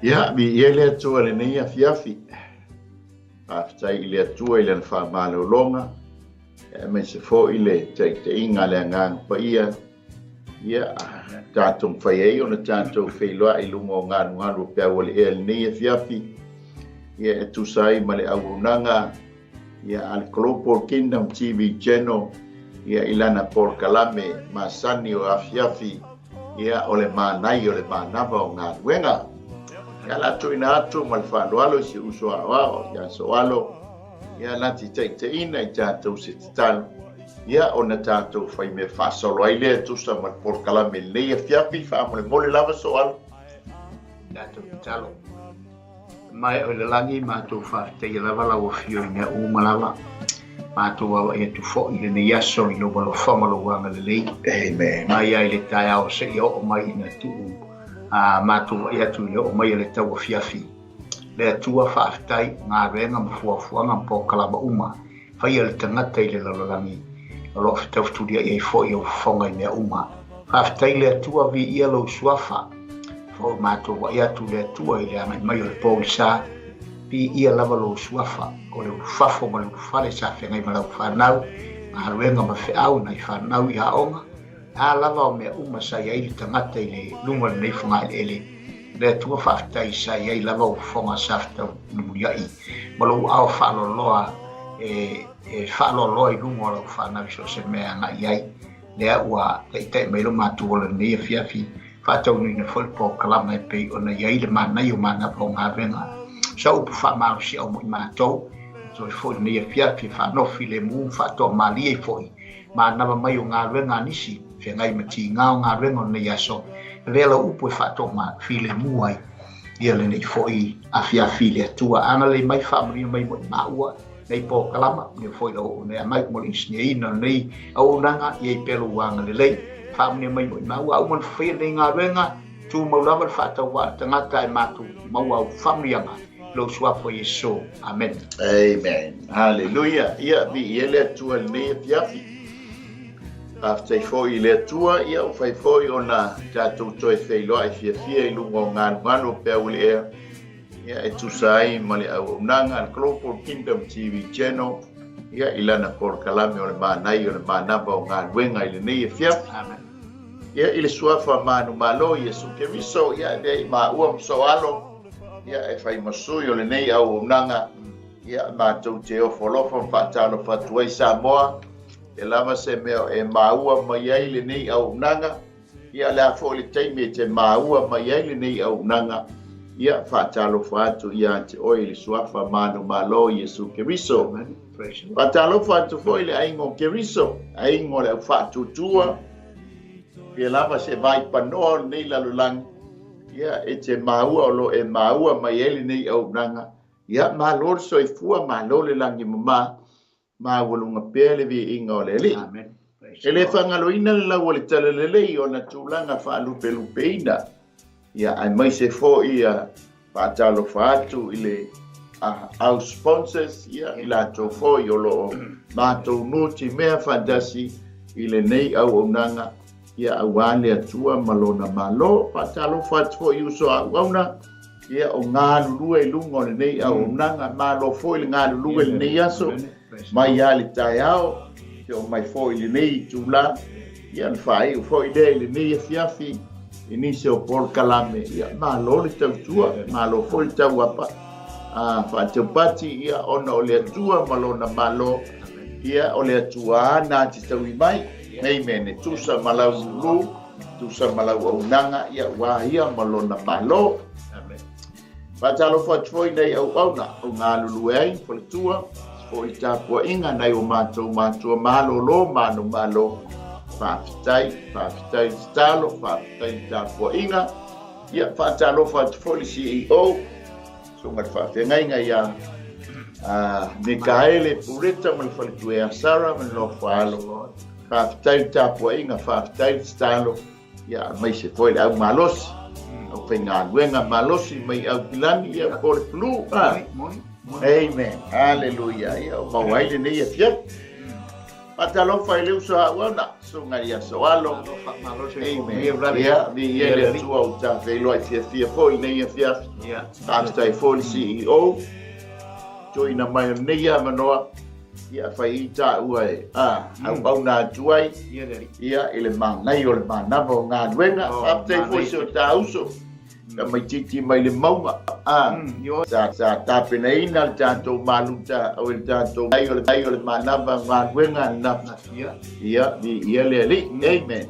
Ia, viia le Atua i lenei afiafi. Faafetai i le Atua i Lana faamalologa, aemaise foi le taitaiga a le Agaga Paia, ia, tatou mafai ai ona tatou feiloai i luga o galugalu o peau o le ea i lenei afiafi, ia, e tusa ai ma le auaunaga, ia, a le Global Kingdom TV Channel, ia, i lana polokalame masani o afiafi, ia, o le manai o le manava o galuega. Ia, la tuuina atu ma le faaaloalo i si uso aoao ia Soalo, ia, na te taitaiina i tatou se tatalo, ia, ona tatou fai mea faasolo ai lea e tusa ma le polokalame i lenei afiafi. Faamolemole lava Soalo. Tatou tatalo. Mae o i le lagi, matou faafetaia lava lau afio i mea uma lava. Matou vaavaai atu foi i lenei aso i lou alofa ma lou agalelei. Amen. Mai ai le taeao seia oo mai ina tuu a matou vaai atu i le oo mai o le tauafiafi. Le Atua faafetai galuega ma fuafuaga ma polokalama uma faia le tagata i le lalolagi o lo o fetaufutuliai ai foi ou fofoga i mea uma. Faafetai le Atua viia lou suafa. Foi matou vaai atu le Atua i le agai mai o le pogisa. Viia lava lou suafa o le ulufafo ma le ulufale sa feagai ma lau fanau, galuega ma feau nai fanau i aoga, a lava o mea uma sa i ai le tagata i le luga o lenei fogaeleele. Le Atua faafetai sa i ai lava ou fofoga sa fetaulimuliai ma lou ao faaloaloa e, e faaloaloa i luga o lau fanau i so o se mea e agai ai. Lea ua taitai mai lo matou ola lenei afiafi, faataunuina foi le polokalama e pei ona i ai le manaia o manava o galuega. Sa upu faamalosiau mo i matou, toe foi lenei afiafi e faanofi lemu faatoamalie ai foi manava mai o galuega a nisi, feagai ma tiga o galuega o lenei aso, avea lau upu e faatoamafilemu ai ia lenei foi afiafi i le Atua. Agalelei mai, faamanuia mai mo i maua nei polokalama, ia foi lau auauna mai mo le inisinia o lenei auaunaga, ia i pea lou agalelei. Faamanuia mai mo i maua, a uma ona faia lenei galuega, tumau lava le faatauvaa a le tagata e matou maua au faamanuiaga i lou suafa o Iesu. Amene. Amen. Haleluia. Ia, viia le Atua i lenei afiafi. Faafetai foi i le Atua, ia ua fai foi ona tatou toe feiloai fiafia i luga o galugalu o peau i le ea, ia e tusa ai ma le auaunaga a le Global Kingdom TV Channel, ia i lana polokalame o le manai o le manava o galuega i lenei afiafi. Amen. Ia i le suafa manumalo Iesu Keriso, ia e avea i maua ma soalo, ia e fai ma sui o lenei auaunaga, ia matou te ofo alofa ma faatalofa atu ai Samoa, e lava se mea e maua mai ai lenei auaunaga, ia le a foi le taimi e te maua mai ai lenei auaunaga, ia faatalofa atu ia te oe i le suafa manumalo Iesu Keriso. Faatalofa atu foi le aiga o Keriso, aiga o le au faatuatua, pia lava se vai panoa o lenei lalolagi, ia e te maua o lo e maua mai ai lenei auaunaga, ia malo le soifua, malo le lagi mama, maualuga pea le viiga o le Alii. Amen. E le faagaloina le lau o le talalelei i ona tulaga faalupelupeina, ia aemaise foi ia faatalofa atu i le au sponsors, ia i latou foi o lo o matou nutimea faatasi i lenei auaunaga, ia aua le Atua ma lona Malo. Faatalofa atu foi i uso a auauna, ia o galulue i luga o lenei auaunaga, malo foi le galulue i lenei aso, mai lava i le taeao, se oo mai foi i lenei itula, ia ona faaiu foi lea i lenei afiafi i nisi o polokalame, ia malo le tautua, malo foi le tauapa faateupati, ia ona o le Atua ma lona Malo, ia o le Atua na te taui mai. Amen. E tusa ma lau lulu, tusa ma lau auaunaga, ia ua ia ma lona Malo. Faatalofa atu foi nei auauna o galulue ai faletua, foi tapuaiga nai o matou matua malolo manumalo. Faafetai, faafetai tatalo, faafetai tapuaiga. Ia faatalofa atu foi le CEO, susuga le faafeagaiga ia Mikaele Pureta ma le faletua ia Sara ma le nofo alo. Faafetai le tapuaiga, faafetai le tatalo. Ia, aemaise foi le au malosi, aufaigaluega malosi mai Aukilani, ia, po o le flu. Amen. Haleluia. Ia, o maua ai lenei afiafi. Faatalofa i le uso a Uauna, susuga ia Soalo. Amen. Ia, viia le Atua ua ta feiloai fiafia foi i lenei afiafi. Faafetai foi i le CEO, tuuina mai o lenei avanoa. Ia, fai i taua e auauna atu ai, ia, i le manaia o le manava o galuega. Faafetai foi i si o ta uso, tamaitiiti mai le mauga, sa tapenaina le tatou maluta, o le tatou ai o le ai o le manava o galuega ananafi. Ia, viia le Alii. Amen.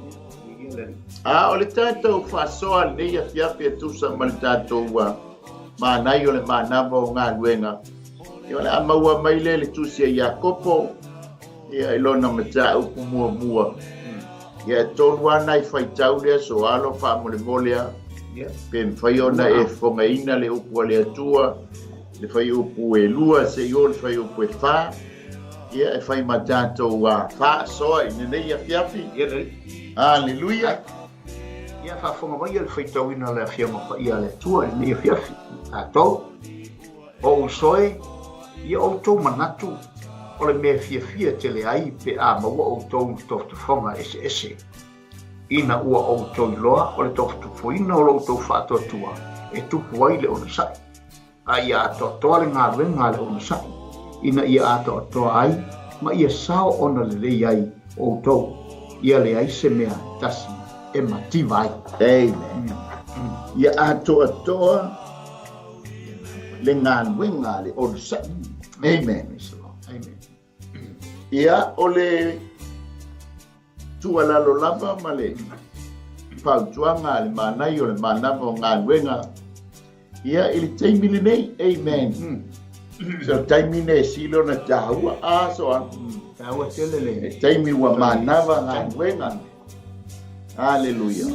A o le tatou faasoa lenei afiafi e tusa ma le tatou manaia o le manava o galuega, Ia, o le a maua mai lea i le tusi a Iakopo, ia, i lona mataupu muamua. Ia, e tolu lava nai faitau lea, Soalo, faamolemole a, pe mafai ona e fofogaina le upu a le Atua, le fuaiupu e 2 seia oo i le fuaiupu e 4, ia, e fai ma tatou faasoa i lenei afiafi. Aleluia! Ia, faafofoga mai le faitauina o le Afioga Paia a le Atua i lenei afiafi, tatou. O uso e, ia outou manatu o le mea fiafia tele ai pe a maua outou i tofotofoga eseese, ina ua outou iloa o le tofotofoina o lo outou faatuatua e tupu ai le onosai, a ia atoatoa le galuega a le onosai, ina ia atoatoa ai ma ia sao ona lelei ai outou, ia leai se mea tasi e mativa ai. Amen. Ia atoatoa le galuega a le onosai. Amen. Amen. Ia, o le tuualalo lava ma le fautuaga a le manaia o le manava o galuega, ia, i le taimi lenei, amen. So taimi nei e sili ona taua, a so a. Taua tele le. E taimi ua manava galuega. Aleluia.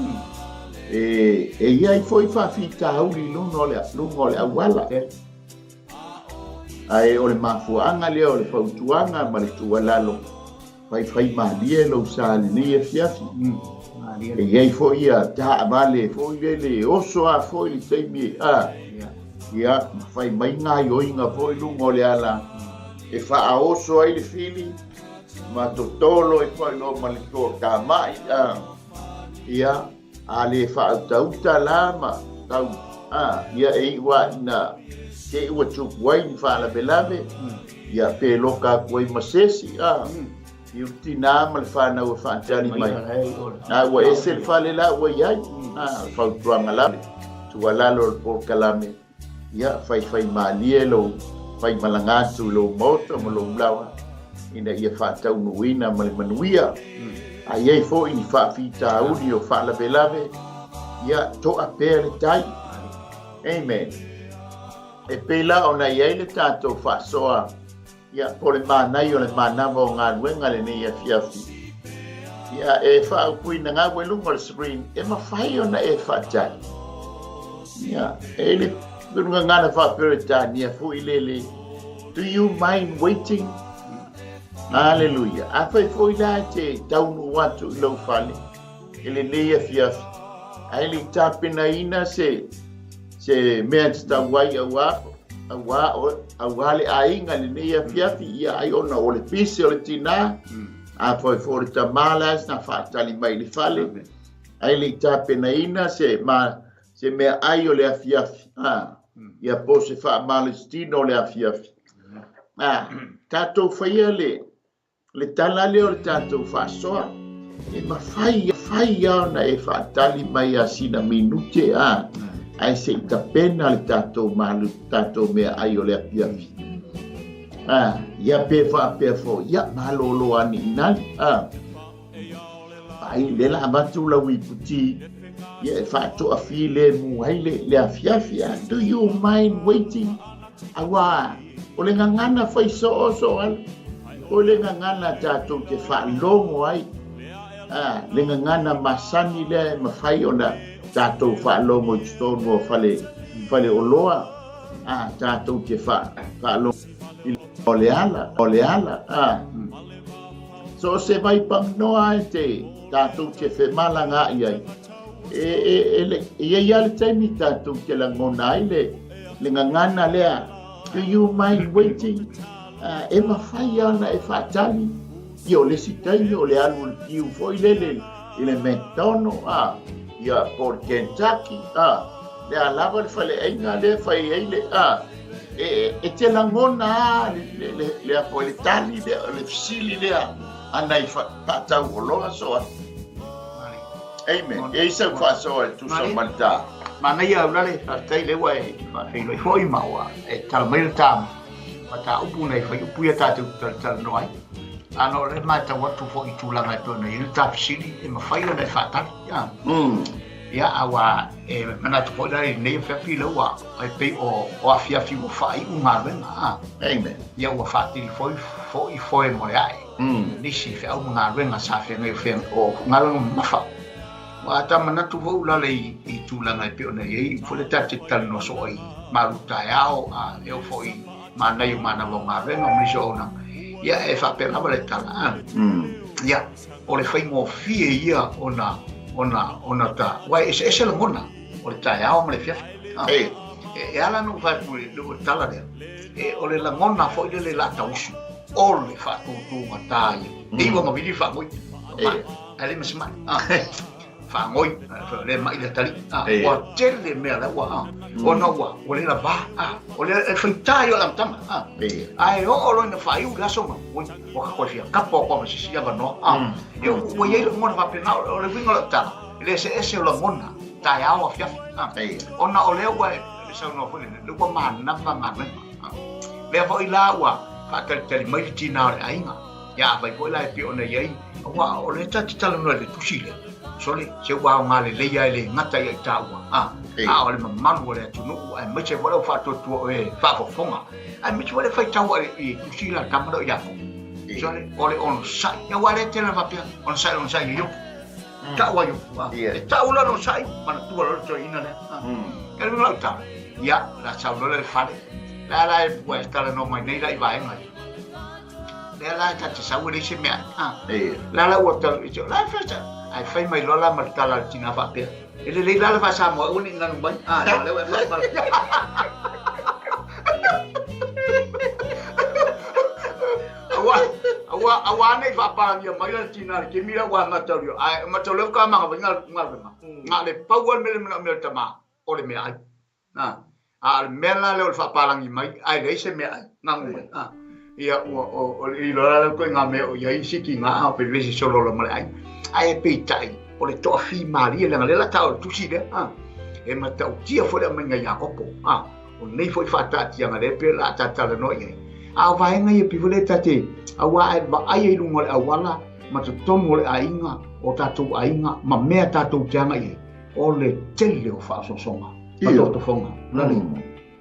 E, e i ai foi faafitauli i luga o le, luga o le auala. Ae o le mafuaaga lea o le fautuaga ma le tuualalo, faifai malie lou sa i lenei afiafi. E i ai foi ia taavale foi lele e oso a foi i le taimi a, ia, ma fai mai gaoioiga foi i luga o le ala e faaoso ai le fili, ma totolo ai foi loa ma le toatamai, a, ia, a le faautauta la ma tau, a, ia e iu lava ina te i ua tupu ai ni faalavelave, ia, pe loka atu ai ma se isi, a, i tinā ma le fanau e faatali mai, a ua ese le fale la ua i ai, a, o le fautuaga lava, tuualalo o le polokalame, Ia, faifaimalie lou faimalaga atu i lou maota ma lou lawa ina ia faataunuuina ma le manuia. A i ai foi ni faafitauli o faalavelave, ia toa pea le tai. Amen. E pei la ona i ai le tatou faasoa Ia, po o le manaia o le manava o galuega lenei afiafi. Ia, e faaupuina gau i luga o le screen, e mafai ona e faatali. Ia, e le gagana faa-Peretania foi lele, do you mind waiting? Hallelujah. Afai foi la e te taunuu atu i lou fale i lenei afiafi, ae le i tapenaina se Se mea e tatau ai auā, auā, auā le aiga i lenei afiafi, ia ai ona o le pisi o le tinā, a foi foi o le tamā la na faatali mai i le fale, ai le i tapenaina se, ma, se mea ai o le afiafi, a, ia po se faamalositino o le afiafi. A, tatou faia le, Le tala lea o le tatou faasoa, e mafai, mafai lava ona e faatali mai a sina minute a, ae se i tapena le tatou malu, tatou meaai o le afiafi. A, ia pe faapea foi, ia malolo ane i nali, a. Ai, le la avatu lau iputi, ia e faatoafilemu ai le, le afiafi, a. Do you mind waiting? Auā, o le gagana fai soo soo ala, o le gagana tatou te faalogo ai, a, le gagana masani lea e mafai ona tatou faalogo i totonu o fale, fale oloa, a, tatou te fa, faalogo i o le ala, o le ala, a. So o se vaipanoa e te tatou te femalagaai ai. E, e, e, le, e i ai lava le taimi tatou te lagona ai le, le gagana lea, do you mind waiting? E mafai lava ona e faatali, ia o le isi taimi o le alu i le piu foi lele i le McDonald, a, ia po o le Kentucky, a, le a lava le faleaiga lea e fai ai le, a, e, e te lagona lava le, le, le, le, a foi le tali lea, le fesili lea a nai faatau oloa so atu. Amen. E i ai sau faasoa e tusa ma le ta. Manaia Aulale, faafetai lea ua e faafeiloai foi ma ua e tala mai le ta mataupu nai fuaiupu ia tatou te talatalanoa ai. Ana o lea e matau atu foi i tulaga e pei ona i ai le ta fesili, e mafai ona e faatali. Ia, ia a ua e manatu foi la i lenei afiafi lea ua e pei o, o afiafi ua faaiu galuega. A. Amen. Ia ua faatili foi foi foe mo le ae. Nisi feau ma galuega sa feagai o galuega mamafa. Ua ta manatu foi Ulale i, i tulaga e pei ona i ai foi le ta te talanoa soo ai malu taeao a e oo foi i manai o manava o galuega ma nisi o auaunaga. Ia e faapea lava le tala a. Ia o le faigofie ia ona ona ona ta aua e eseese lagona o le taeao ma le afiafi. E. E ala ona ou fai atu i le tala lea, e o le lagona foi lele la tausu o le faatutugata ia. E iwa mavili faagoi. Ae le ma se mai. Faagoi, le mai le atalii. Ua tele mea la ua, ona ua, ua le lava. O le faigata ia o le amataga. Ae oo loa ina faaiu le aso ma, oi, ua ka toe fia kapa o koa ma se isi avanoa. Ua i ai lagona faapena, o le uiga o lau tala, e le eseese o lagona, taeao afiafi. Ona o lea ua e saunoa foi lea, lea ua manava galuega. Lea foi la ua faatalitali mai le tina o le aiga. Ia afai foi la e pei ona i ai, aua o lea ta te talanoa i le tusi lea, sole, se ua aoga lelei lava e le gata ia i taua, a, a o le mamalu o le atunuu, aemaise foi le au faatuatua o e faafofoga, aemaise foi le faitau i tusi la tama lea o Iakopo. Sole, o le onosai, aua lea e tele faapea, onosai, onosai ia Iopu. Tau a Iopu, a, e tau la le onosai, manatua loa le toeaina lea. E le lau tala, ia, la sau loa le fale, la la e ua e talanoa mai nei la i vaega ia. Lea la ta te sau e leai se mea ai. Ah. La la ua tau i la festa. Ai fai mai loa la ma le tala a le tina faapea. E lelei la le faa-Samoa aua ne i nanu mai. Ah, lea ua e faapala. Aua, aua, aua ne i faapalagia mai la le tina le kemi la ua gata o lio. Ai, ma tau leo ka manga vai galuega. Nga le pau a le mea le manaomia le tama o le meaai. A, a o le mea la lea o le faapalagi mai, ae leai se meaai, gagu mai. A, ia, ua, o, o le iloa la lea ituaiga mea o i ai isi tiga a o pe se solo loa ma le ai. Ae peitai, o le toafimalie leaga lea la tau o le tusi lea, a, e matautia foi le aumaiga Iakopo, a, o nei foi faataatiaga lea pe la ta talanoa i ai. A o vaega ia pei foi lea ta te, aua a e vaai ai i luga o le auala ma totonu o le aiga, o tatou aiga ma mea tatou te agai ai, o le tele o faaosoosoga ma totofoga. Lale.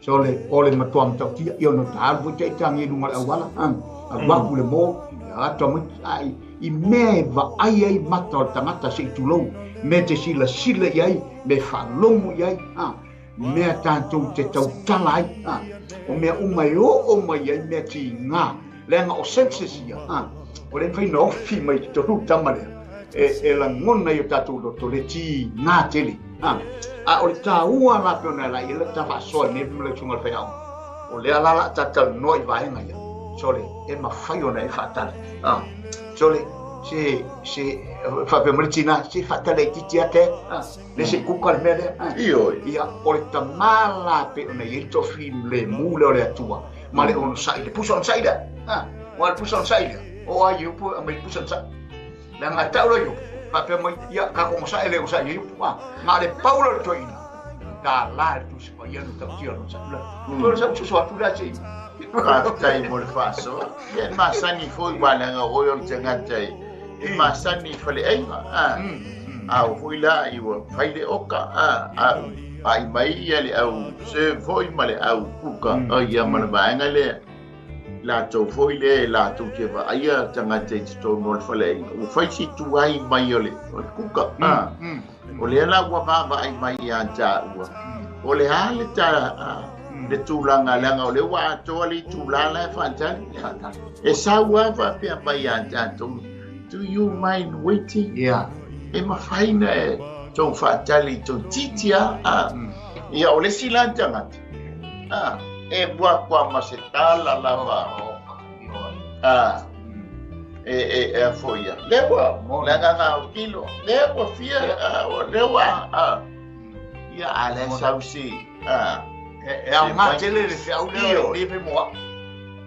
So le o le matua matautia ia no ta alu foi taitagi i luga o le auala, alu atu le mo, atu mai ai i mea e vaai ai mata o le tagata se i tulou, mea te silasila i ai, mea e faalogo i ai, mea tatou te tautala ai, o mea uma e oo mai ai mea tiga, leaga o senses ia, o lea e mafai ona ofi mai i totonu le tama lea, e lagona i o tatou loto le tiga tele. A o le taua la pei ona ala i ai la ta faasoa i lenei ma lau susuga i le faiaoga, o lea la la ta talanoa i vaega ia, sole, e mafai ona e faatali. Sole, se, se, faapea mai le tina, se faatali laitiiti lava te, le se kuka le mea lea. Ioe. Ia, o le tama la pei ona i ai le toafilemu lea o le Atua, ma le onosai, le pusa onosai lea. Aua le pusa onosai lea, o ai Iopu, aumai le pusa onosai. Leaga e tau loa Iopu, faapea mai, ia, tatou onosai le onosai ia Iopu, a. Na o le pau lea o le toeaina, tala le Tusi Paia na tautia o le onosai. Toe o le sau susu atu lea se i. Faafetai mo le faasoa. Ia e masani foi aua leaga o oe o le tagata e masani i faleaiga, a. A oo foi la i ua fai le oka, a, a pai mai ia le au serve foi ma le au kuka, ia ma le vaega lea. Latou foi lea e latou te vaaia tagata i totonu o le faleaiga, ua fai si tuai mai o le kuka. O lea la ua vaavaai mai ia taua, o le a le ta le tulaga leaga o lea ua atoa le itula la e faatali. E sau lava faapea mai ia tatou, do you mind waiting? Yeah. E mafai na e... tou faatali i toeitiiti a, a. Ia o le isi la tagata, a, e muaku ma se tala lava. A, e, e, e a foi ia. Lea ua, le agaga autilo, lea ua fia, a, lea ua, a, ia a lea sausi, a. E aoga tele le feau lea e le fe mo au.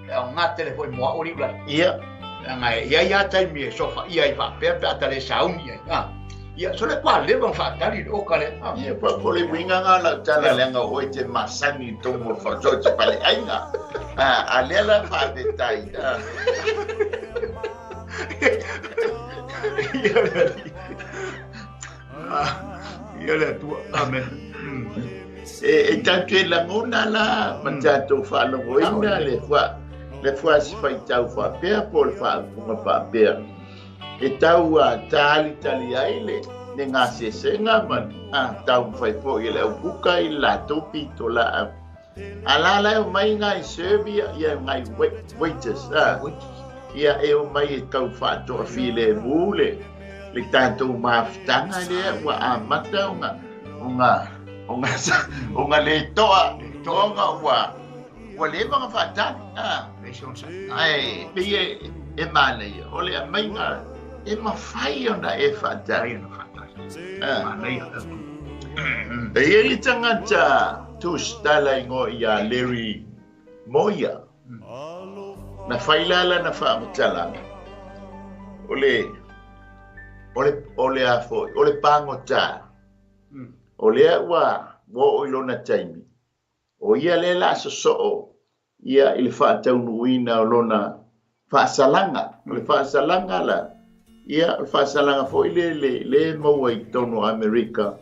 E aoga tele foi mo au liula. Ia. Leaga e i ai lava taimi e sofaia ai faapea pe a ta le sauni ai. A. Ia, sole kua leva ona faatali le oka lea. A. Ia, po po le uiga nga lau tala leaga o oe te masani i tonu o le falesoa i te faleaiga. A, a lea la faafetai. A. Ia le Alii. Ia le Atua. Amen. E, e tatou te lagona la ma tatou faalogoina le fua le fua si faitau faapea po o le faaupuga faapea e tau talitali ai le le gasesega ma a taumafai foi e le aubuka i le latou pitolaau. A la la e omai ngai serve ia, ia ngai waiters a. Ia e omai e tau faatoafilemu le le tatou mafutaga lea ua amata ona ona ona ona le toa ona ua ua leva ona faatali a. Ae pei e e manaia o le aumaiga e mafai ona e faatali. Manaia. E i ai le tagata tusitala igoa ia Larry Moia. Na fai la lana faamatalaga, o le, o le, o le a foi, o le pagota, o lea ua oo i lona taimi, o ia lea la sosoo ia i le faataunuuina o lona faasalaga. O le faasalaga la, ia, o le faasalaga foi le, le, le maua i totonu o Amerika,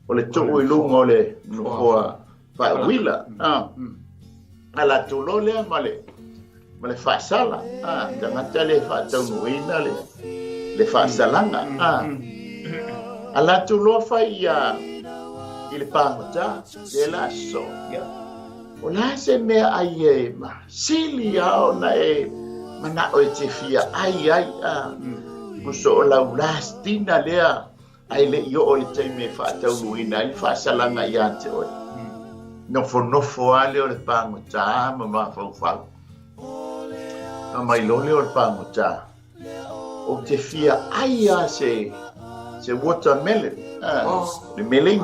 o le tuu i luga o le nofoa faauila. Ah. A latou loa lea ma le, ma le faasala. Ah, tagata le faataunuuina le, le faasalaga. Ah. A latou loa fai ia i le pagota, le la sosoo. Yeah. O le a se mea ai e ma sili a ona e manao e te fia ai ai a tusa o lau last dinner lea ae le i oo i le taimi e faataunuuina ai le faasalaga ia te oe. Nofonofo lava lea o le pagota ma mafaufau. Fai mai loa lea o le pagota, Ou te fia ai lava se se watermelon, le meleni.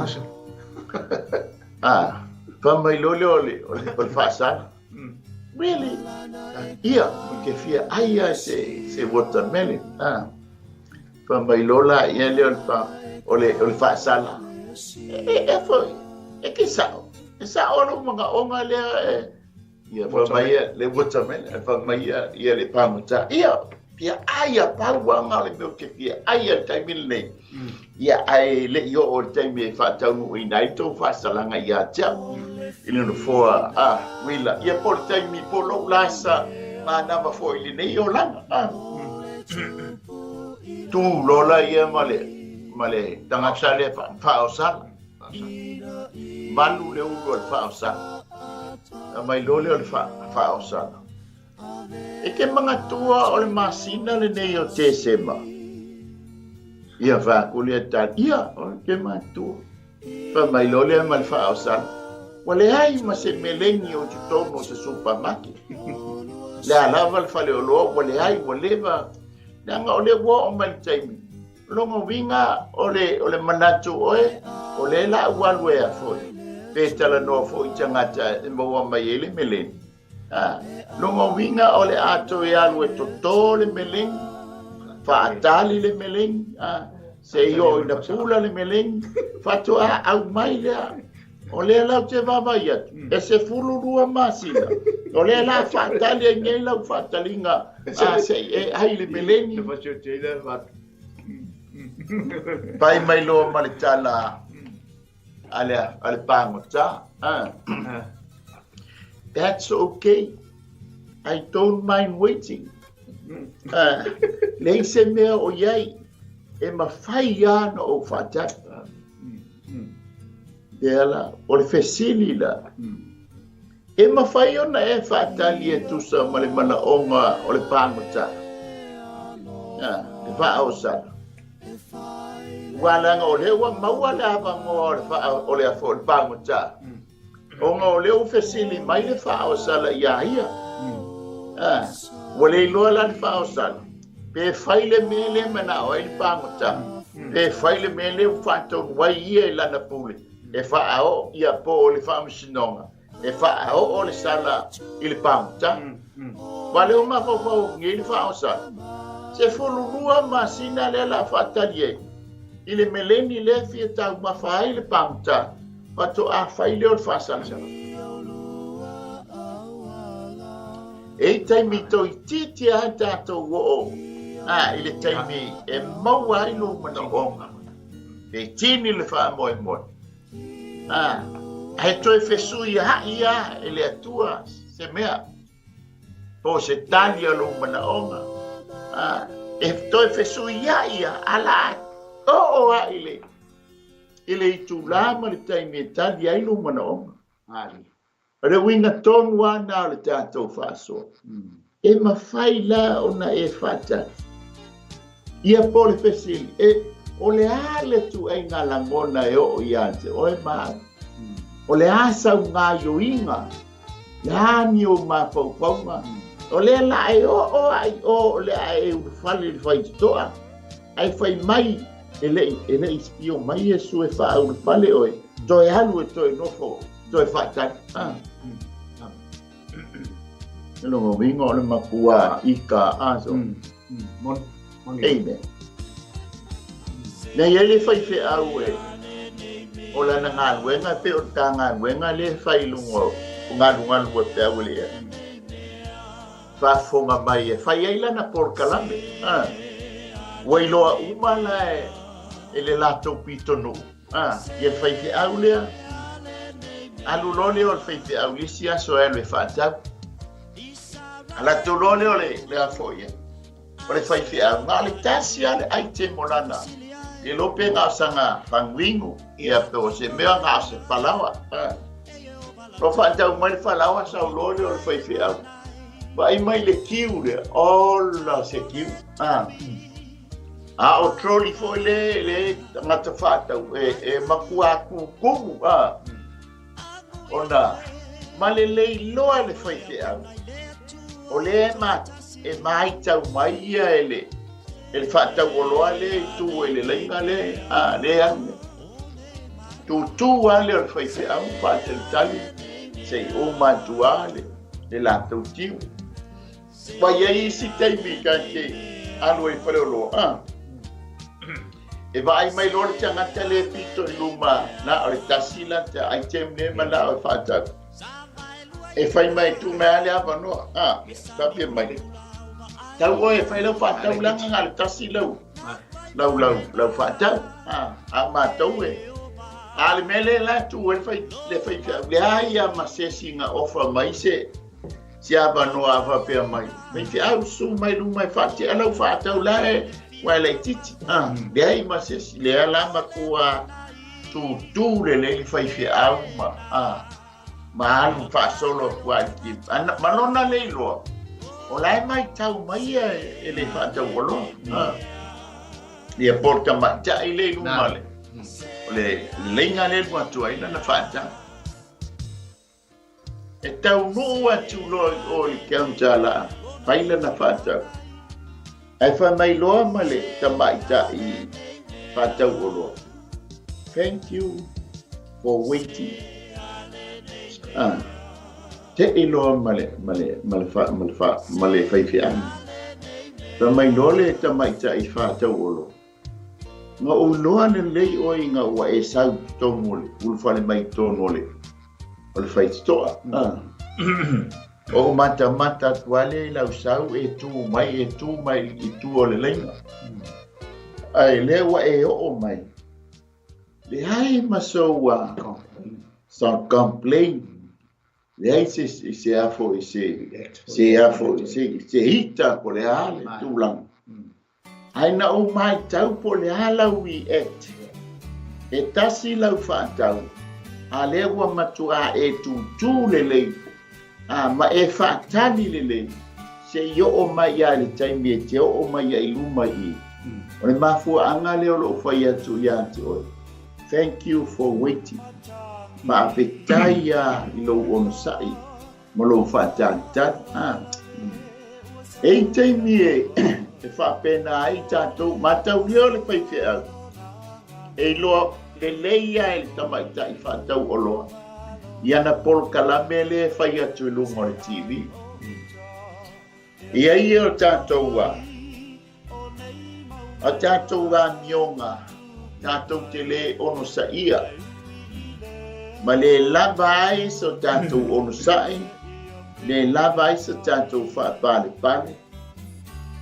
Ah, fai mai loa lea o le, o le, o le faasala. Really? Ia, ou te fia ai lava se, se watermelon. Ah. Fai mai loa la ia lea o le, fa, o le, o le faasala. E, e, e foi, e ke sao. E sao lou manaoga lea e, Ia fai mai ia le watermelon, fai mai ia, ia le pagota. Ia, fia ai a pau anga o le mea ou te fia ai a le taimi lenei. Ia, ae le i oo i le taimi e faataunuuina ai tou faasalaga ia te au. I le nofoa a Wila. Ia po o le taimi po o lou lasa manava foi i lenei olaga. A. Tu loa la ia ma le, ma le tagata lea faaosala. Malu le ulu o le faaosala. Na mai loa lea o le faaosala. E te manatua o le masina lenei o Tesema. Ia fai atu lea tali. Ia, ou te manatua. Fai mai loa lea ma le faaosala. Ua leai ma se meleni o i totonu o se supermarket. Le a lava le faleoloa, ua leai, ua leva. Leaga o lea ua oo mai le taimi. O lona uiga o le, o le manatu oe, o lea la ua alu ea foi, pe talanoa foi i tagata e maua mai ai le meleni. A, lona uiga o le a toe alu e toto le meleni, faatali le meleni, a, se i oo ina pula le meleni, faatoa aumai lea. O lea la ou te vaavaai atu, e 12 masina, o lea la faatali ai nei lau faataliga a se i e ai le meleni. Pai mai loa ma le tala a le, a le pagota. Ah. That's okay. I don't mind waiting. Ah, leai se mea o i ai, e mafai lava ona ou faatali. Lea la, o le fesili la, e mafai ona e faatali e tusa ma le manaoga o le pagota, le vaa o Sala? Ua leaga o lea ua maua le avanoa o le faa, o le afo, o le pagota. Ona o lea ua fesili mai le faaosala iā ia. A, ua le iloa la le faaosala, pe fai le mea lea e manao ai le pagota, pe fai le mea lea ua faatonu ai ia i lana pule e faaoo ia po o le faamasinoga e faaoo le sala i le pagota. Ua lea ua mafaufau nei le faaosala, 12 masina lea la faatali ai i le meleni lea e fia taumafa ai le pagota, faatoa fai lea o le faasalasala. E i taimi toeitiiti lava tatou oo a, i le taimi e maua ai lou manaoga, pe tini le faamoemoe. A, ae toe fesuia'i lava e le Atua se mea, po o se tali o lou manaoga. A, e toe fesuia'i lava, a la a oo lava i le i le itulā ma le taimi e tali ai lou manaoga. O le uiga tonu lava lena o le tatou faasoa. E mafai la ona e faatali. Ia po o le fesili, e, o le a le tuaiga lagona e oo ia te oe ma au? O le a sau gaioiga? Le a ni ou mafaufauga? O lea la e oo a i o o le a e ulufale i le faitotoa, ae fai mai e le i, e le i spio mai Iesu e faaulufale oe, toe alu e toe nofo, toe faatali. Ah. E lona uiga o le makua ika aso. Amen. Na i ai le faifeau e o lana galuega e pei o le ta galuega lea e fai i luga o galugalu e peau e le ea. Faafofoga mai e fai ai lana polokalame. Ah. Ua iloa uma la e, e le latou pitonuu. Ah, ia le faifeau lea. Alu loa lea o le faifeau i le isi aso e alu e faatau. Alu atu loa lea o le, le a foi ia. O le faifeau, na o le tasi lava le item o lana. Le iloa pe na o sana faguinu, ia pe o se mea na o se falaoa. Ah. Lo faatau mai le falaoa sau loa lea o le faifeau. Vaai mai le kiu lea, ola se kiu. Ah. A o trolley foi le, le tagata faatau e, e matua kukumu. Ah. Ona ma le le iloa le faifeau, o lea e ma, e maitau mai ia e le, e le faatauoloa lea i tu e le laina lea, a, lea alu lea. Tūtū lava lea o le faifeau faatalitali se i uma atu lava le, le latou tiu. Ua i ai isi taimi ta te alu ai i faleoloa, a, e vaai mai loa le tagata lea e pito i luma, na o le tasi la te item lea manao e faatau. E fai mai, tuu mai lava le avanoa, a, faapea mai, tau oe e fai lau faataulaga na o le tasi lau, lau, lau, lau faatau, a, a matou e, a le mea lea la e tuu ai le fai, le faifeau, leai lava ma se isi na ofa mai se, se avanoa a faapea mai, faifeau susu mai luma e faatea lau faatau la e ua e laitiiti. Ah, leai ma se isi, lea la matua tūtū lelei le faifeau ma, ah, ma alu faasolo atu lava i le ma lona le iloa, o la e maitau mai ia e le faatauoloa. Ah. Ia po o le tamaitai le i luma le, o le leiga lea e alu atu ai lana faatau. E taunuu atu loa i o i le counter la fai lana faatau. Ae fai mai loa ma le tamaitai faatau oloa, Thank you for waiting. Ah, tei loa ma le, ma le, ma le, fa, ma le, fa, ma le faifeau. Fai mai loa le tamaitai faatau oloa, Na ou iloa lelei oe ina ua e sau i totonu o le ulufale mai i totonu o le, o le faitotoa. Ah. Ou matamata atu lava lea i lau sau e tu mai, e tu mai i tua o le laina. Ae lea ua e oo mai, leai ma sou, uh, complain. Leai se, se a foi, se, se a foi, se, se ita po le a le tulaga. Ae na ou maitau po o le a lau react. E tasi lau faatau, a lea ua matuā e tūtū lelei, a, ma e faatali lelei, se i oo mai lava i le taimi e te oo mai ai i luma i i. O le mafuaaga lea o lou fai atu ia te oe, thank you for waiting. Faafetai lava i lou onosai ma lou faatalitali. A. E i ai taimi e, e faapena ai tatou, mataulia o le faifeau, e iloa lelei lava e le tamaitai faatau oloa i ana polokalame lea e fai atu i luga o le TV. I ai ia o tatou a, a tatou amioga, tatou te lē onosaia, ma lē lava ai so tatou onosai, lē lava ai so tatou faapalepale,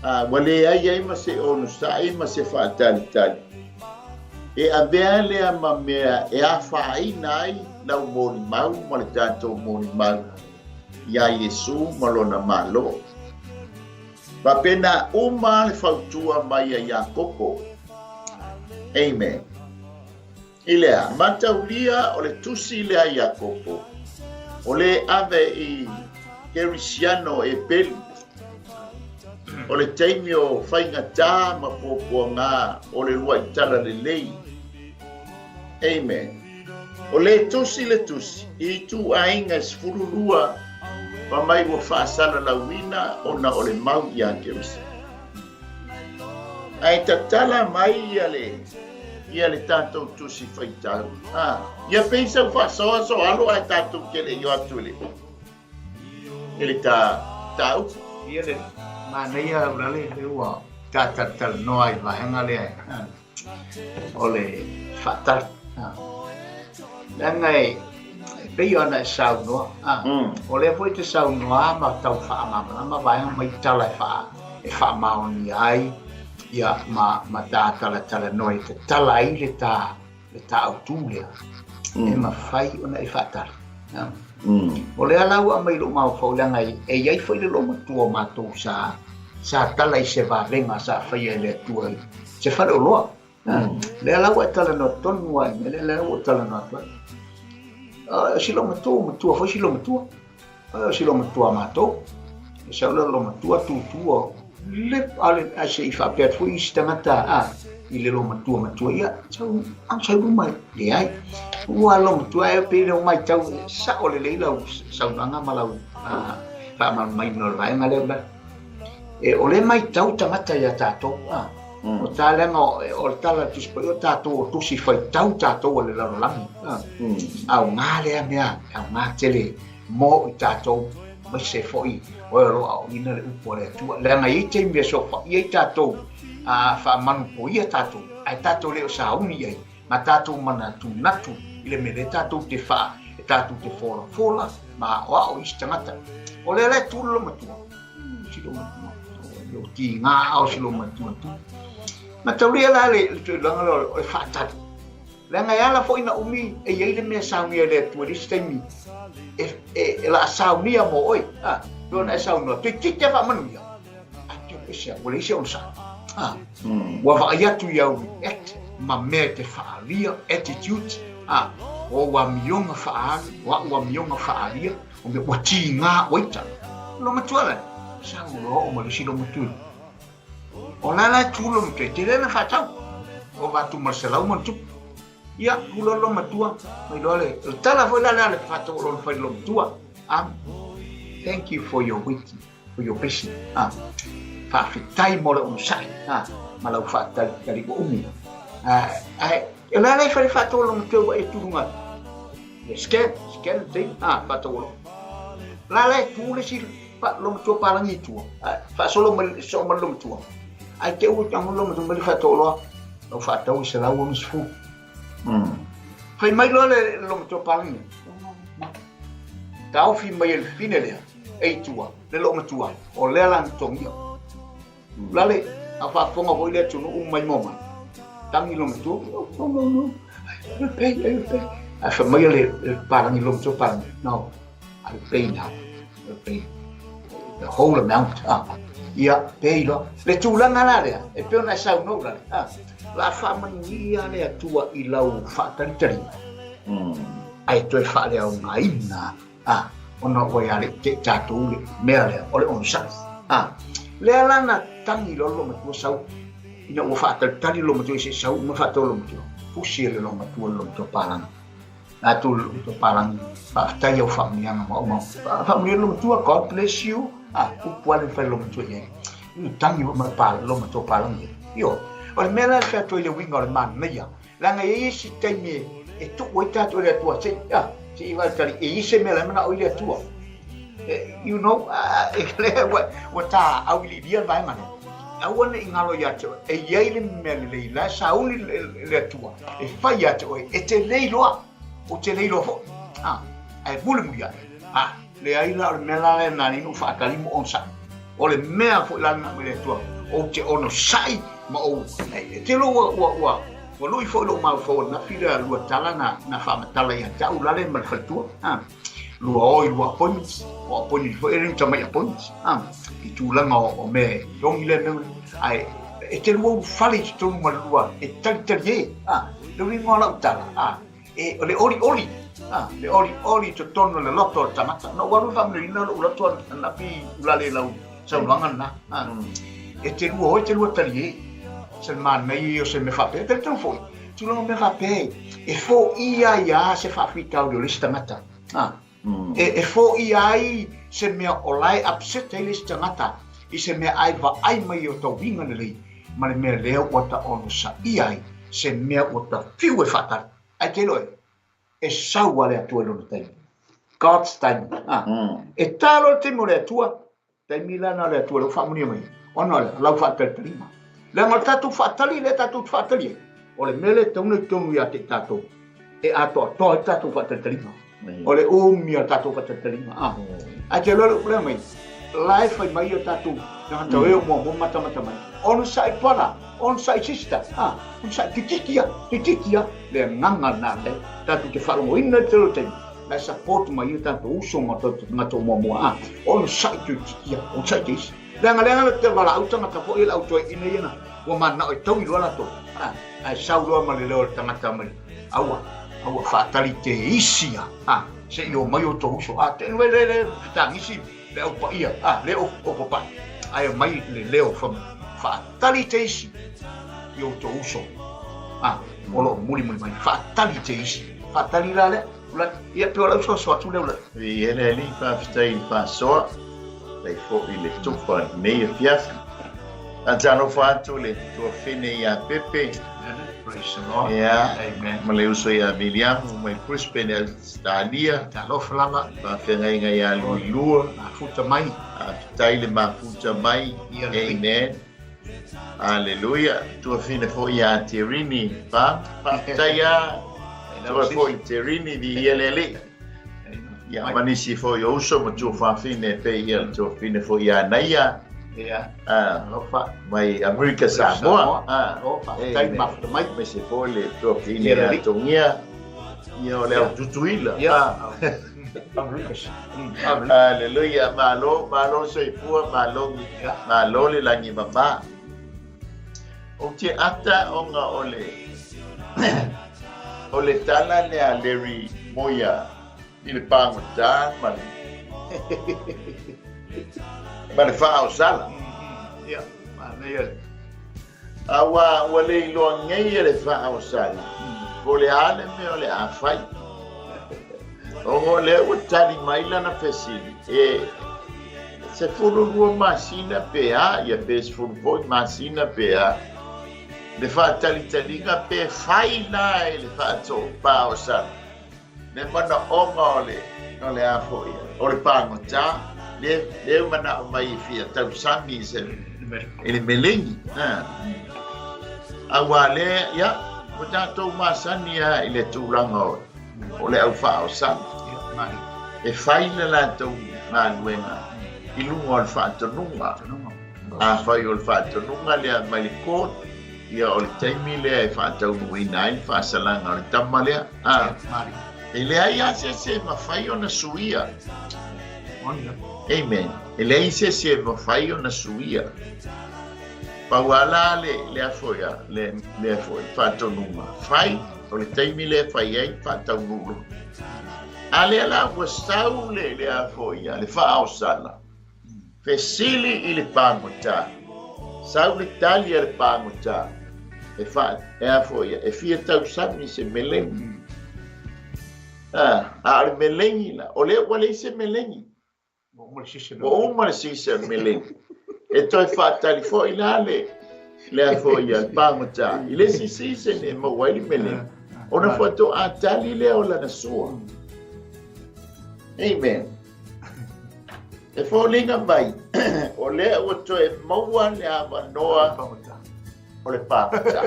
a ua leai ai ma se onosai ma se faatalitali, e avea lea ma mea e afaina ai lau molimau ma le tatou molimau iā Iesū ma Lona Malo. Faapena uma le fautua mai a Iakopo. Amen. I lea, mataulia o le tusi lea a Iakopo, o le ave i Kerisiano e pelu, o le taimi o faigata ma puapuaga o le luaʻi talalelei. Amen. O le tusi le tusi i ituaiga e 12 fa mai ua faasalalauina ona o le mau iā Keriso. Ae tatala mai ia le ia le tatou tusi faitau. A, ia pei sau faasoasoa alo ae tatou te le i o atu i le i le ta ta upu. Ia le manaia Ulalei lea ua ta talatalanoa i le vaega lea. O le faatali. Leaga e pei ona e saunoa, o lea foi e te saunoa ma tau faamalamalama vaega ma tala e faa e faamaonia ai ia ma ma ta talatalanoa e tatala ai le ta le ta autu lea e mafai ona e faatali. O lea la ua aumai i lou mafaufau leaga e i ai foi le loomatua o matou sa sa tala i se vavega sa faia e le Atua i se faleoloa. Lea la ua e talanoa tonu lava i mea lea, lea ua ou talanoa atu ai. O si loomatua, ua matua foi si loomatua. O si loomatua a matou. E sau le loomatua tutu o le ale a se i faapea atu foi isi tagata a i le loomatua matua ia sau au sau luma leai. Ua loomatua e pei leo matau sao lelei lau saunoaga ma lau faamalamalamaina o le vaega lea. E, o lea e matau tagata ia tatou, a. O ta leaga o le tala a le Tusi Paia, o tatou o tusi faitau tatou a le lalolagi, a. Aoga lea mea, e aoga tele mo i tatou, aemaise foi o e o lo o aoaoina le upu a le Atua. Leaga e i ai taimi e sofaia ai tatou, a faamanupoia tatou, ae tatou le o sauni i ai, ma tatou manatunatu i le mea lea tatou te faa, e tatou te folafola ma aoao i isi tagata. O lea la e tu le loomatua, si loomatua, o tiga ao si loomatua tu. Mataulia la le tulaga lea o le faatali. Leaga e ala foi na umi e i ai le mea saunia e le Atua i le isi taimi e, e, e laa saunia mo oe. Ah, pei ona e saunoa, toeitiiti lava faamanuia. Ua leai se onosai. Ah, ua vaai atu i au react ma mea e te faaalia, attitude, ah, o au amioga faaalu, o a'u amioga faaalia, o mea ua tiga oe ita. Lou matua la, sa loa oo ma le isi lou matua. O la la e tu lou matua, e tele ana faatau. Ova atu ma le 100+. Ia, tu loa lou matua, mai loa le, o le tala foi la lea a le faatau o lona fai i lou matua. Ah, thank you for your waiting. for your blessing. Ah, faafetai mo le onosai ah, ma lau faatalitali ua umi. Ah, ae, e la le fale faatauologa teu ua e tuluga atu. Le scan, scan le taimi, ah, faatauologa. La la e tu le si pa, lomatua palangi i tua, ah, faasolo mai, soo mai le lomatua. Ae te ua tango lomatua mai le faatauoloa, lau faatau i 160. Fai mai loa le lomatua palangi. Taofi mai e le fine lea, e i tua, le loomatua, o lea la na togia. Lale, a faafofoga foi le atunuu mai moa mai. Tangi loomatua, no, no, no, no, I will pay, I will pay. Ae fai mai le, le palangi, loomatua palangi, no, I will pay now, I will pay the whole amount. Ah, ia, pay loa. Le tulaga la lea, e pei ona e saunoa Lale, ah, la faamanuia le Atua i lau faatalitaliga, ae toe faaleaogaina A, ona ua ia le te tatou le mea lea, o le onosai. A, lea la na tangi loa le loomatua sau. Ina ua faatalitali le loomatua se i sau uma faatau le loomatua, fusi e le loomatua le loomatua palagi. Latou le loomatua palagi, faafetai i au faamanuiaga ma uma. Faamanuia le loomatua, God bless you. Ah, upu lava le mafai le loomatua i ai. Ina tangi foi ma le loomatua palagi. Ioe. O le mea la e fai atu ai le uiga o le manaia, leaga e i ai isi taimi e tuu ai tatou e le Atua, se i, ah, se i faatali, e i ai se mea la e manao ai le Atua. You know, ua ta auiliilia le vaega lea. Aua ne i galo ia te oe, e i ai le mea lelei la e sauni le Atua e fai ia te oe, e te le iloa, ou te le iloa foi. Ah, ae mulimuli ae. Ah, leai la o le mea la lea na ala ai ona ou faatali ma onosai. O le mea foi la lena mai le Atua, ou te onosai ma ou, e te iloa ua, ua, ua, ua lui foi lou mafaufau ananafi lea lua tala na, na faamatala ia te au lale ma le faletua. Ah. Lua o i lua appointments, o appointment foi e le tamai appointments. Ah, i tulaga o, o mea e togi lea mea, ae e te lua ulufale i totonu ma le lua e talitali e. Ah, le uiga o lau tala, ah, e, o le olioli, ah, le olioli i totonu o le loto o le tagata. Na ou alu e faamanuiaina lou loto ananafi i ulale i lau saunoaga lena. Ah, e te lua o e te lua tali e. Se manaia ia o se mea faapea. E talitonu foi, tulaga mea faapea e foia ai lava se faafitauli o le isi tagata. Ah. E, e foia ai se mea o la e upset ai le isi tagata i se mea ai vaai mai o tau uiga lelei ma le mea lea ua ta onosaia ai se mea ua ta fiu e faatali. Ae te iloa e, e sau a le Atua i lona taimi. God's timing. Ah. E ta loa le taimi o le Atua, Taimi la na o le Atua lea ua faamanuia mai ai, ona o le lau faatalitaliga. Leaga o le tatou faatali lea tatou te faatali ai, o le mea lea e tatau ona i totonu ia te i tatou, e atoatoa ai le tatou faatalitaliga. O le umi o le tatou faatalitaliga. A. Ae te iloa le upu lea mai, la e fai mai o tatou tagata e o muamua matamata mai, onosai brother, onosai sister, a, onosai toeitiiti lava, toeitiiti lava, le agaga lena lea tatou te faalogoina i le tele o taimi. La e support mai ai tatou uso ma tatou tagata o muamua a onosai toeitiiti a onosai te isi. Leaga leaga le te valaau tagata foi e le au toeaina ia na ua mananao e taui loa latou a ae sau loa ma le leo o le tagata mai aua aua faatali te isi a a se i omai outou uso a te le le le fetagisi le au paia a le o papae ae omai le leo fa faatali te isi i outou uso a o lo o mulimuli mai faatali te isi faatali la lea Ulai, ia pe o lau soasoa atu lea Ulai. Viia le Alii, faafetai i le faasoa, faafetai foi i le tufa i lenei afiafi. Faatalofa atu le tuafine ia Pepe. Praise the Lord. Ia, Amen. ma le uso ia Viliamu mai Brisbane, Australia. Talofa lava. Faafeagaiga ia Luilua. Mafuta mai. Faafetai le mafuta mai. Ia lelei. Amen. Aleluia. Tuafine foi ia Terini. Fa, faafetai a. Tua foi Terini, viia le Alii. Ia, ma nisi foi o uso ma tuafafine e pei ia le tuafine foi ia Naia. Ia. Ah, Alofa. mai Amerika Samoa. Ah, Oh, faafetai amen. mafuta mai. Aemaise foi le tuafine Ia ia lelei. Togia. Ia o le au Tutuila. Ia. Ah. Aleluia, malo, malo soifua, malo, malo le lagi mama. Ou te ata ona o le o le tala lea a Larry Moia i le pagota ma le ma le faaosala. Ia, manaia. Aua ua le iloa nei e le faaosala po o le a le mea o le a fai. Ona o lea ua tali mai lana fesili, e 12 masina pe a, ia pe 10 foi masina pe a, le faatalitaliga pe fai la e le faaosala Le manaoga o le, o le a foi, o le pagota, le, le manao mai e fia tausami i se, i le melegi. Ha. Auā le, ia, ua tatou masani lava i le tulaga o, o le au faaosala. E fai le latou galuega i luga o le faatonuga. Afai o le faatonuga lea mai le court, Ia, o le taimi lea e faataunuuina ai le faasalaga o le tama lea. A, e leai lava se isi e mafai ona suia. Amen. E leai se isi e mafai ona suia. Pau lava la le, le a foi a, le, le a foi, faatonuga. Fai, o le taimi lea e fai ai, faataunuu loa. A lea la ua sau le, le a foi a, le faaosala. Fesili i le pagota. Sau le tali a le pagota e fa e a foi e fia tausami se melegi. Ah, a o le melegi la, o lea ua leai se melegi. Ua uma le season melegi. E toe faatali foi la le le a foi a le pagota i le isi season e maua ai le melegi. Ona faatoa tali lea o lana sua. Amen. E foliga mai, o lea ua toe maua le avanoa o le pagota.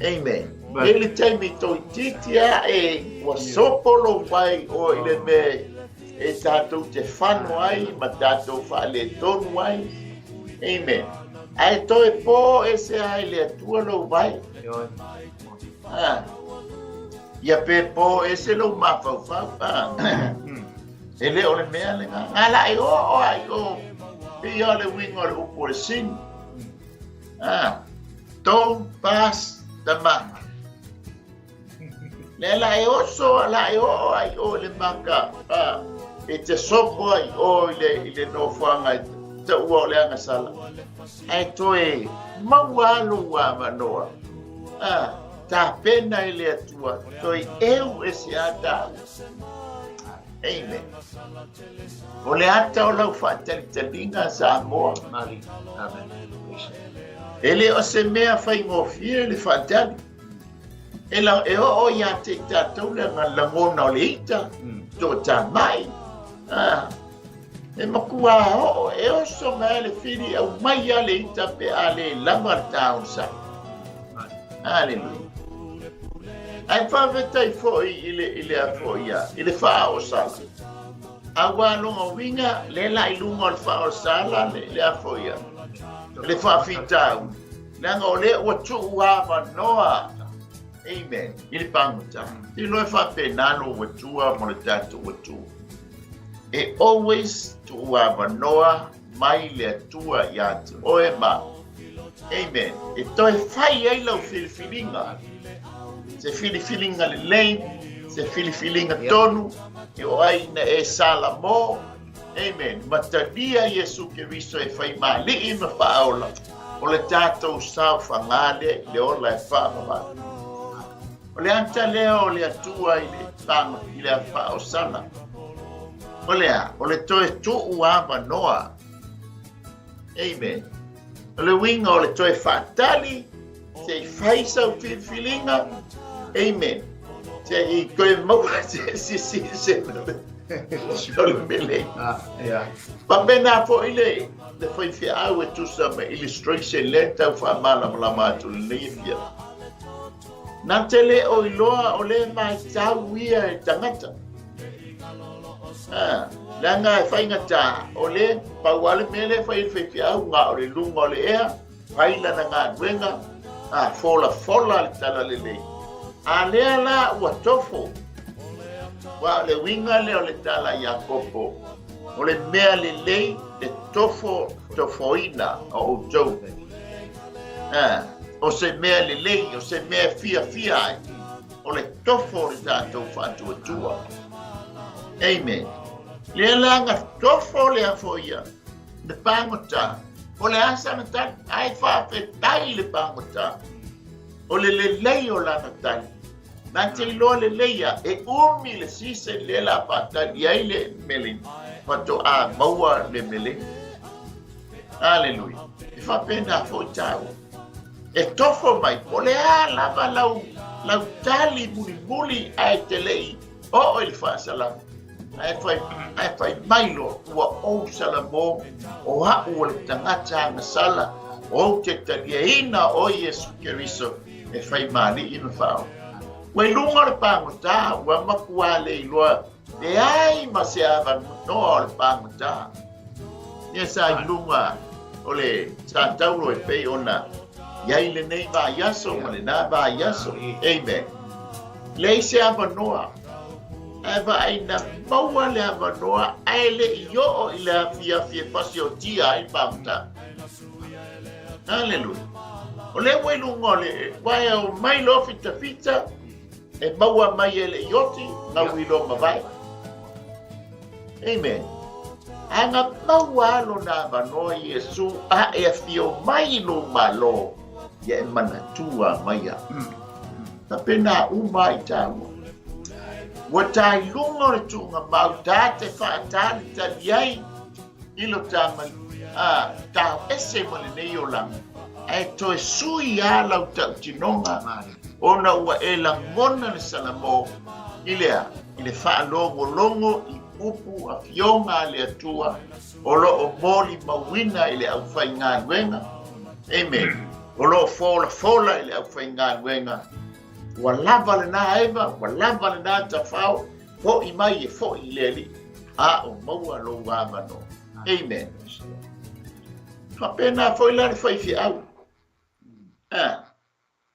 Amen. E le taimi toeitiiti ae ua sopo lou mai o i le mea e tatou te fano ai ma tatou faaletonu ai. Amen. Ae toe po ese ai le Atua lou vai. Ah. Ia pe po ese lou mafaufau. Ah. E le o le mea lena. Nga la e o o ai o. Pei o le uiga o le upu o le sin. Ah. Don't pass the mark. Lea la e oso, la e oo ai o le maka, ah, e te sopo ai o i le, i le nofoaga e taua o le agasala. Ae toe maua lou avanoa. Ah, tapena e le Atua, toe eu ese a tāua. Amen. O le ata o lau faatalitaliga Samoa. Mali. Amen. E le o se mea faigofie le faatali. E, la, e oo ia te i tatou le lagona o le ita, toatamai. Ah, e matua oo, e oso mai le fili au mai a le ita pe a le lava le taosa. Aleluia. Ae faafetai foi i le, i le a foi ia, i le faaosala. Aua lona uiga, lea la i luga o le faaosala le, le a foi ia, le faafitauli. Leaga o lea ua tuu avanoa, amen, i le pagota. Iloa e faapena lou Atua mo le tatou Atua. E always tuu avanoa mai le Atua ia te oe ma Amen. E toe fai ai lau filifiliga. Se filifiliga lelei, se filifiliga tonu, e o ai ina e salamo. Amen. Ma talia Iesu Keriso e fai ma alii ma faaola. O le tatou saofaga lea i le ola e faavavau. O le ata lea o le Atua i le paga i le faaosala. O le a? O le toe tuu avanoa. Amen. O le uiga o le toe faatali se i fai sau filifiliga. Amen. Se i toe maua se se se se o le mele. Faapena foi le le faifeau e tusa ma illustration lea tau faamalamalama atu lenei afiafi. Na te le o iloa o le matau ia e tagata. Ah, leaga e faigata, o le pau lava le mea lea e fai e le faifeau, na o le luga o le ea, fai lana galuega, a folafola le talalelei. A lea la ua tofo, aua o le uiga lea o le tala a Iakopo, o le mea lelei le tofo tofoina o outou. Ah, o se mea lelei, o se mea e fiafia ai. O le tofo o le tatou faatuatua. Amen. Lea la na tofo lea foi ia, le pagota. O le a sana tali? Ae faafetai le pagota. O le lelei o lana tali. Na te iloa lelei ia, e umi le season lea la faatali ai le meleni. Faatoa maua le meleni. Aleluia. E faapena foi tāua. E tofo mai, po o le a lava lau, lau tali mulimuli ae te le i oo i le faasalaga. Ae fai, ae fai mai loa, ua ou salamo, o a'u o le tagata agasala, ou te taliaina oe Iesu Keriso e fai ma alii ma faaola. Ua i luga o le pagota, ua matua le iloa Leai ma se avanoa o le pagota. Ia sa i luga o le Sataulo e pei ona i ai lenei vaiaso ma lena vaiaso. Amen. Leai se avanoa. Ae vaai na maua le avanoa ae le i oo i le afiafi e fasiotia ai le pagota. Haleluia. O lea ua i luga o le wae o mai loa fitafita E maua mai e le ioti, gau i loa mavae. Amen. Ana maua lona avanoa Iesu a e afio mai i lou Malo, ia e manatua mai au. Faapena uma ai tāua. Ua tā i luga o le tuuga mau tā te faatalitali ai i lo tā mai, a, tā ese ma lenei olaga, ae toe sui a lau tautinoga ona ua e lagona le salamo i le a, i le faalogologo i upu afioga a le Atua o lo o molimauina i le aufaigaluega. Amen. O lo o folafola i le aufaigaluega. Ua lava lena eva, ua lava lena tafao, foʻi mai e foʻi i le Alii, a o maua lou avanoa. Amen. Faapena foi la le faifeau. Ah.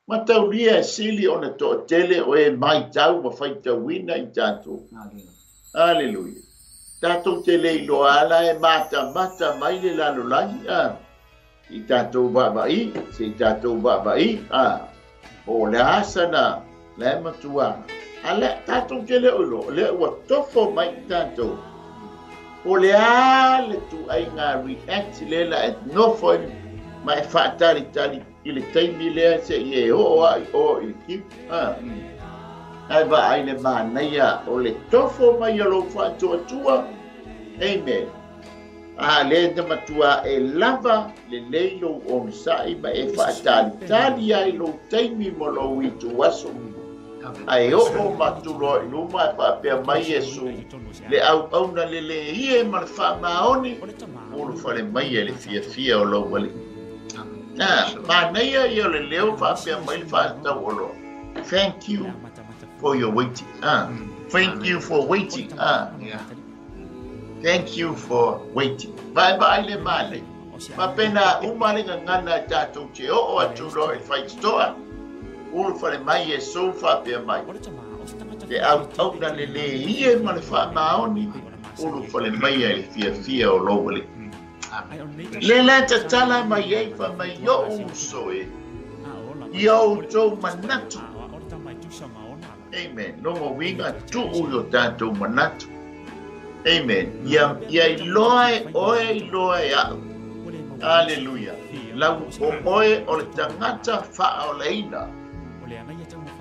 Mataulia e sili ona toatele o e maitau ma faitauina i tatou. Aleluia. Tatou te le iloa ala e matamata mai le lalolagi, a, i tatou vaavaai, se i tatou vaavaai, a, po o le a sana la e matua. A le, tatou te le o iloa, o lea ua tofo mai i tatou. Po o le a le tuaiga react lea la e nofo ai ma e faatalitali i le taimi lea seia e oo a i o i le kiu. Ae vaai le manaia o le tofo mai o lou faatuatua. Amen. A lea na matua e lava lelei lou onosai ma e faatalitali ai lou taimi mo lou ituaso. Ae oo ma tuloa i luma e faapea mai Iesu, le auauna lelei e ma le faamaoni, ulufale mai e le fiafia o lou Alii. Ah, manaia ia o le leo faapea mai le faatauoloa. Thank you for your waiting. Ah, thank you for waiting. Ah, thank you for waiting. Vaevaai le male. Faapena uma le gagana e tatou te oo atu loa i faitotoa. Ulufale mai Iesu faapea mai. Le auauna lelei e ma le faamaoni, ulufale mai ai le fiafia o lou Alii. Le la tatala mai ai fai mai oʻu uso e, ia outou manatu. Amen. Lona uiga tuu i o tatou manatu. Amen. Ia, ia iloa e oe iloa e aʻu. Aleluia. Lau o oe o le tagata faaolaina.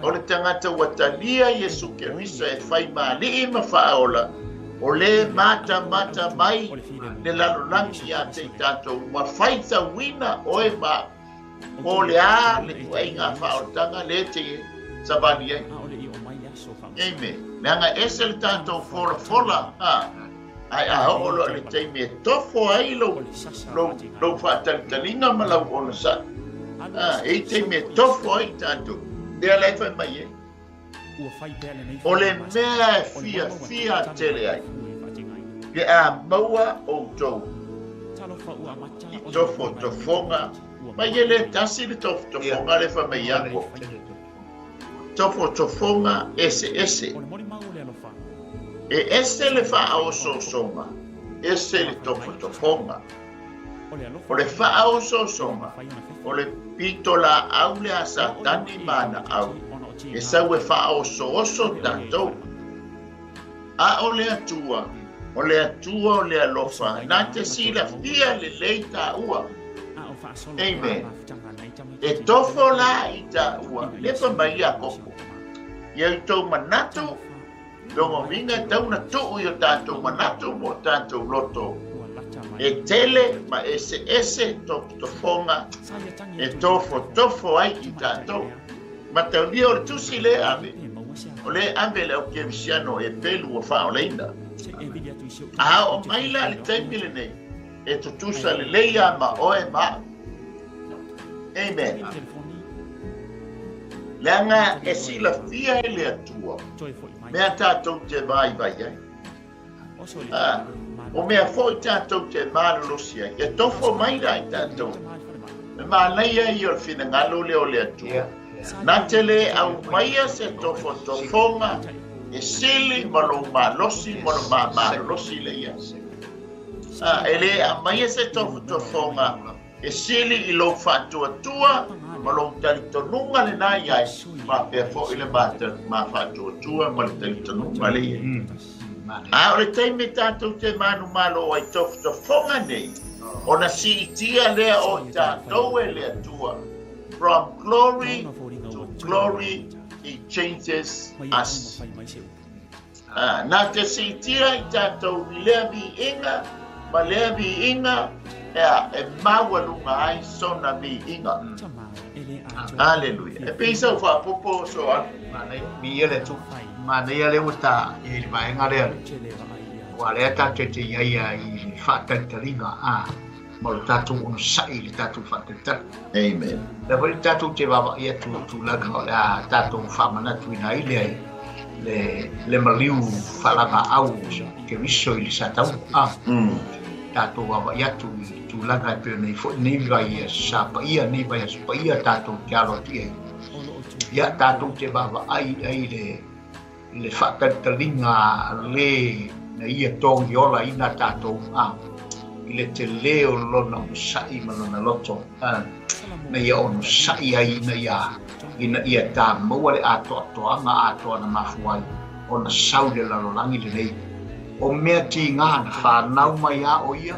O le tagata ua talia Iesu Keriso e fai ma alii ma faaola, o le matamata mai le lalolagi ia te i tatou, ua faitauina oe ma aʻu. Po o le a le ituaiga faaolataga le te savali ai. Amen. Leaga ese le tatou folafola, a, ae a oo loa i le taimi e tofo ai lou, lou, lou faatalitaliga ma lau onosai, a, e i taimi e tofo ai tatou, lea la e fai mai ai. O le mea e fiafia tele ai, pe a maua outou i tofotofoga, mai e le tasi le tofotofoga le fai mai Iakopo, tofotofoga eseese. E ese le faaosoosoga, ese le tofotofoga. O le faaosoosoga, o le pitolaau lea a Satani ma ana au, e sau e faaosooso tatou. A o le Atua, o le Atua o le alofa, na te silafia lelei taua. Amen. E tofo la i taua, lea fai mai Iakopo, ia outou manatu, Lona uiga e tau na tuu i o tatou manatu ma o tatou loto e tele ma eseese tofotofoga e tofotofo ai i tatou. Mataulia o le tusi lea e ave, o lea e ave e le au kerisiano e pelu ua faaolaina. A oo mai la i le taimi lenei, e tutusa lelei lava ma oe ma au. Amen. Leaga e silafia e le Atua mea tatou te vaivai ai. Ah, o mea foi tatou te malolosi ai. E tofo mai la i tatou. E manaia ia o le finagalo lea o le Atua. Na te le aumaia se tofotofoga e sili ma lou malosi ma lo ma malolosi le ia. Ah, e le aumaia se tofotofoga E sili i lou faatuatua ma lou talitonuga lena i ai, faapea foi le ma faatuatua ma le talitonuga le i ai. A o le taimi tatou te manumalo ai tofotofoga nei, ona siitia lea o i tatou e le Atua, from glory to glory he changes us. Na te siitia i tatou i lea viiga ma lea viiga e maualuga ai sona viiga. Aleluia. E pei sau faaopoopo so alu. Manaia, viia le Atua. Manaia lea ua ta i le vaega lea. Aua lea tatou te i ai i le faatalitaliga a ma lo tatou onosai i le tatou faatalitali. Amen. Lea foi tatou te vaavaai atu i tulaga o le a tatou faamanatuina ai le le le maliu faalagaau o Keriso i le Satauro. A. Tatou vaavaai atu i tulaga e pei ona i ai foi nei vaiaso sa paia, nei vaiaso paia tatou te alo atu i ai. Ia, tatou te vaavaai i ai le le faatalitaliga le na ia togi olaina tatou a i le tele o lona onosai ma lona loto a, na ia onosai ai ina ia ta maua le atoatoaga atoa na mafua ai ona sau i le lalolagi lenei. O mea tiga na fanau mai a o ia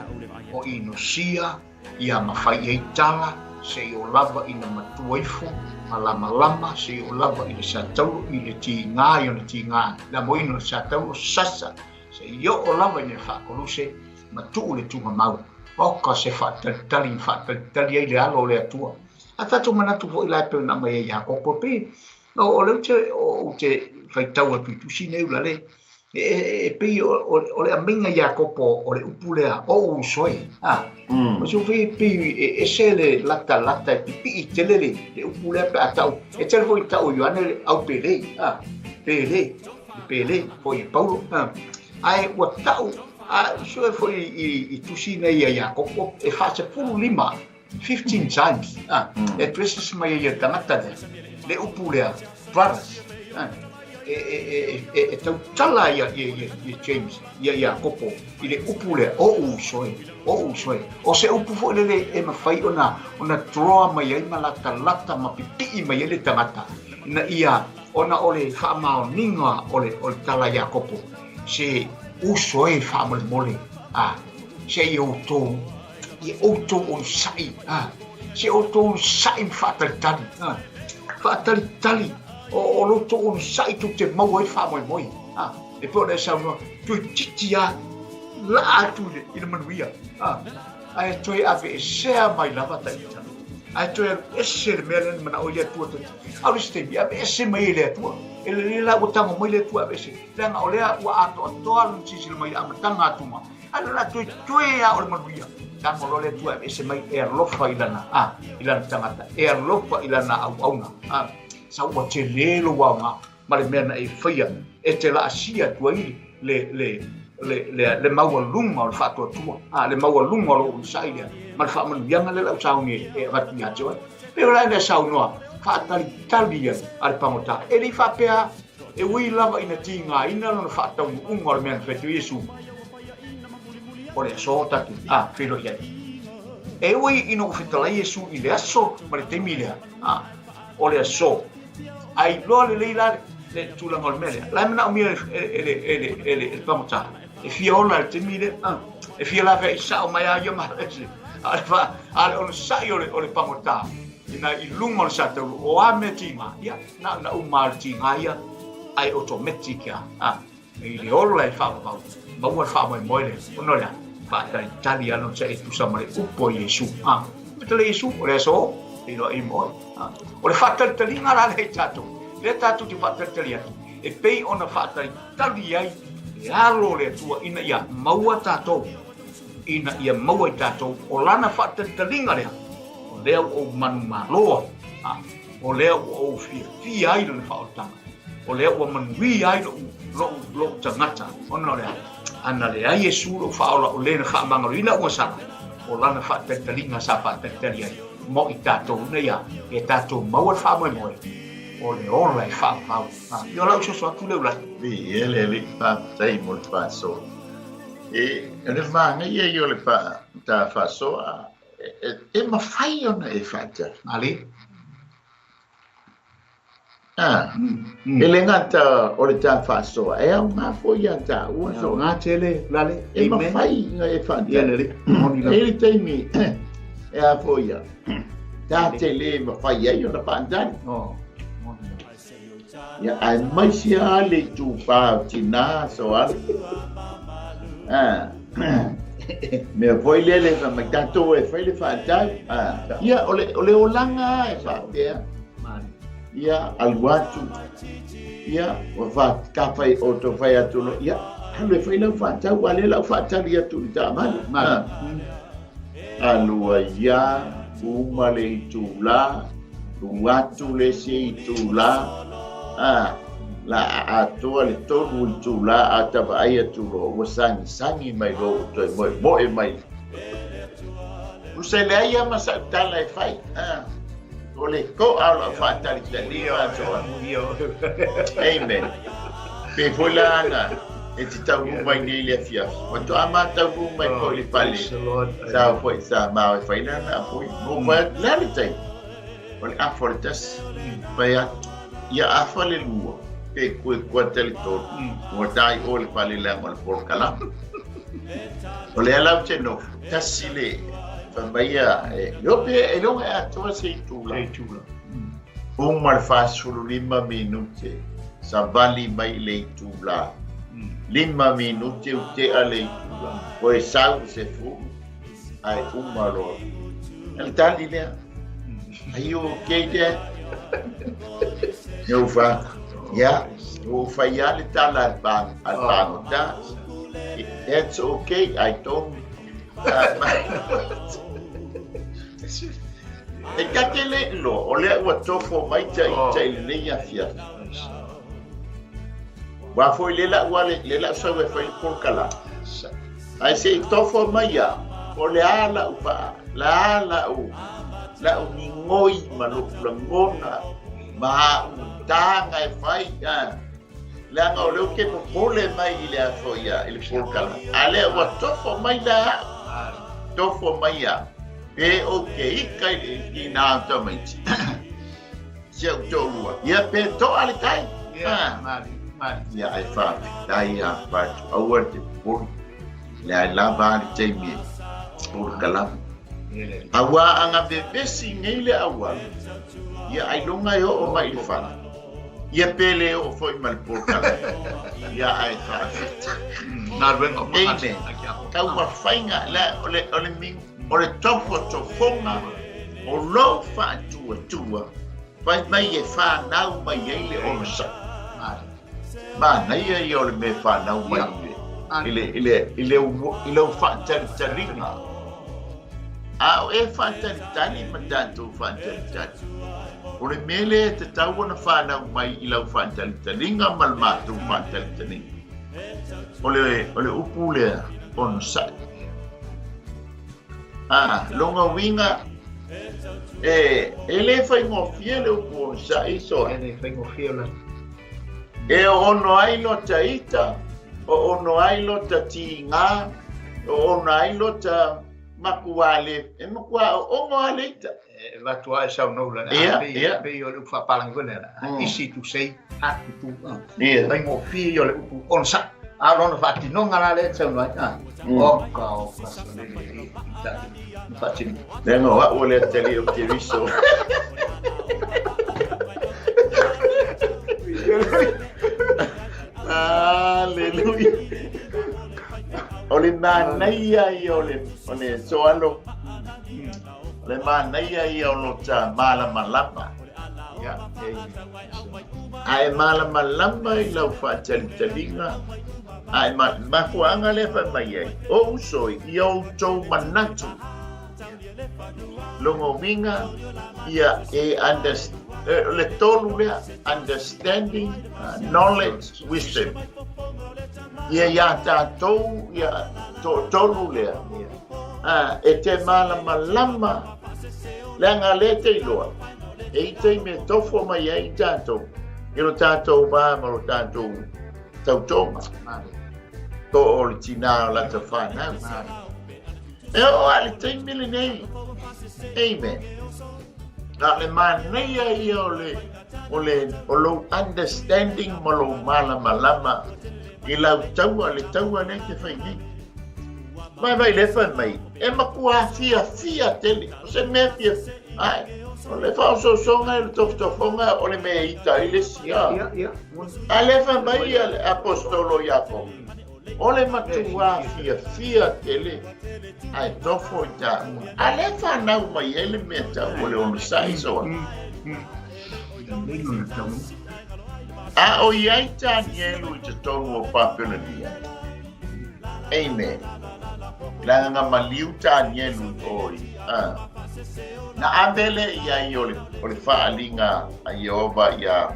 o inosia ia mafai i ai tala seia oo lava ina matua ifo ma lamalama seia oo lava i le satauro i le tiga i ona tiga le amoina o le satauro sasa seia oo lava ina faakoluse ma tuu le tugamau. Oka se faatalitali na faatalitali ai le alo o le Atua. A tatou manatu foi la e pei ona aumai ai Iakopo pei o lea ou te faitau atu i tusi nei ulale e pei o le aumaiga Iakopo o le upu lea o ou uso e. O se upu pei e ese le latalata e pipii tele le upu lea pe a tau. E tele foi tau Ioane le au pele. Pele. Le pele foi e Paulo. Ae ua tau a sue foi i tusi nei a Iakopo e 45 15 times e addresses mai ai e tagata lea le upu lea brothers e tautala ia James ia Iakopo i le upu lea o ou uso e, o ou uso e. O se upu foi lele e mafai ona draw mai ai ma latalata ma pipii mai ai le tagata ina ia ona o le faamaoniga o le tala Iakopo se uso e faamolemole a se i outou i outou onosai a se outou onosai ma faatalitali a faatalitali o lo outou onosai tou te maua ai le faamoemoe a e pei ona e saunoa toeitiiti a laa atu i le manuia a ae toe aveesea mai lava taita ae toe alu ese le mea lea na manao ai le Atua tou te a o le isi taimi aveese mai e le Atua e lelei la ua tago mai le Atua aveese leaga o lea ua atoatoa lona silasila mai i le amataga atu ma a le la toe toe a o le manuia tago loa le Atua e aveese mai e alofa i lana a i lana tagata e alofa i lana auauna a sa ua tele lou aoga ma le mea na e faia e te laasia atu ai le le le le le maualuga o le faatuatua a le maualuga o lou onosai lea ma le faamanuiaga lea lau sauni e avatu ia te oe. Pei o la e saunoa faatalitali ai a le pagota e le i faapea e ui lava ina tigaina lona faataunuuga o le mea na fai atu Iesu o le aso tatou a feiloai ai. E ui ina ua fetalai Iesu i le aso ma le taimi lea a o le aso ai loa lelei la le tulaga o le mea lea. La e manaomia e le pagota e fia ola i le taimi lea e fia laveai sao mai a ia ma ese a le onosai o le pagota ina i luga o le satauro o a mea tiga ia na uma le tiga ia ai automatic a i le ola e faavavau maua le faamoemoe lea ona o le a faatalitali a lona sa e tusa ma le upu a Iesu a fetalai Iesu o le aso feiloai ma oe o le faatalitaliga la lea i tatou lea tatou te faatalitali atu e pei ona faatalitali ai le alo o le Atua ina ia maua tatou ina ia maua i tatou o lana faatalitaliga lea o lea ua ou manumalo ai o lea ua ou fiafia ai lona faaolataga o lea ua manuia ai lou tagata ona o le a ana leai Iesu lou faaola o le na faamagaloina uga sala o lana faatalitaliga sa faatalitali ai mo i tatou ina ia e tatou maua le faamoemoe o le ola e faavavau. Ia o lau soso atu lea ulai. Viia le Alii, faafetai mo le faasoa. E, o le manaia ia o le ta faasoa, e mafai ona e faatali. Ali. Ah, e le gata o le ta faasoa, e aoga foi ia taua. E aoga tele, Lale. E mafai ona e faatali. E i le taimi e a foi ia, ta te le mafai ai ona faatali. Ia, aemaise lava le itupa o tina soalo. Ah, mea foi lea le fai mai tatou e fai le faatali. Ah, ia, o le, o le olaga e faapea. Ia, alu atu. Ia, ua fa, ta fai, o to fai atu lo, ia, alu e fai lau faatau, a lea lau faatali atu i taavale. Ah. Alu ai ia, uma le itula, alu atu le isi itula, ah, la a atoa le tolu itula a ta vaai atu loa, ua sagisagi mai loa ua toe moemoe mai. Tusa e leai lava ma sau tala e fai. Ah. O le to'a o lau faatalitaliga atoa. Amen. Pe foi la ana e te taunuu mai nei i le afiafi. Faatoa ma taunuu mai foi i le fale. Sa foi sa ma e fai lana foi. Mo fai atu le a le taimi. O le afa o le tasi. Fai atu. Ia afa le lua. Pe kue kuata le tolu. Ua tai o le fale leaga o le polokalame. O lea la ou te nofo. Tasi le fai mai ia, e iloa pe e iloa e atoa se itula. Se itula. Uma le 45 minute, savali mai le itula. 5 minute u tea le itula. Koe sau se fulu, ae uma loa. E le tali lea. Are you okay, Dad? Ua fa, ia, ua fai lava le tala a le pagota. That's okay, I don't E ta te le iloa, o lea ua tofo mai ta ita i lenei afiafi. Ua foi le lau ale, le lau sau e fai le polokalame. Ae se i tofo mai ia, o le a lau faa, le a lau, lau migoi ma lou lagona ma au taga e fai, a. Leaga o lea ou te popole mai i le aso ia, i le polokalame. A lea ua tofo mai la au. Tofo mai au. Pe ou te ika i le tina o tamaiti. Si au toalua. Ia pe toa le tai. Ia, mali, mali. Ia ai faafetai a fatu. Aua te popole. Le ai lava a le taimi e polokalame. Aua a ga vevesi nei le auala. Ia ailoga e oo mai i le fale. Ia pe le oo foi ma le polokalame. Ia ae faafetai. Galuega o Amen. Taumafaiga le o le o le o le tofotofoga o lou faatuatua fai mai e fanau mai ai le onosai. Manaia ia o le mea e fanau mai i le i le i le i lou faatalitaliga. A o e faatalitali ma tatou faatalitali, o le mea lea e tatau ona fanau mai i lau faatalitaliga ma le matou faatalitaliga, o le, o le upu lea, onosai. A, lona uiga, e, e le faigofie le upu onosai, soa. E le faigofie la. E ono ai lota ita, o ono ai lota tigā, o ono ai lota makuā le, e makuā oogo lava le ita. E avatu lava e saunoa ula, Ia, pei, ia. pei o le upu faapalagi foi lea, easy to say, hard to do. Ia. Faigofie ia o le upu onosai. A o lona faatinoga la lea e saunoa ai, oka, oka, solele e ita i faatino. Leaga o au o le atalii o Keriso. Aleluia. O le manaia ia o le, o le soalo. O le manaia ia o lota malamalama. Ia, A e malamalama i lau faatalitaliga, a e ma, mafuaaga lea fai mai ai, o uso i outou manatu. Lona uiga, ia e understand, le tolu lea, understanding, knowledge, wisdom. Ia iā tatou, ia toatolu lea, e te malamalama, leaga lea te iloa, e i taimi e tofo mai ai tatou, i lo tatou va ma lo tatou tautoga, to o le tinā o lata whanau. E oo a le taimi lenei. Amen. Na o le manaia ia o le, o le, o lou understanding ma lou malamalama i lau taua, le taua lea e te fai nei. Mai vai le fai mai, e matua fiafia tele, o se mea fia, ai, o le faaosoosoga e le tofotofoga o le mea e ita ai le isi, a. A le fai mai ia le apostolo Iakopo, O le matua fiafia tele ae tofo i taua. A lea fanau mai ai le mea tau o le onosai soa. A o i ai Tanielu i totonu o Papelonia. Amen. Leaga na maliu Tanielu i o i. Na ave lea i ai o le, o le faaaliga a Ieova ia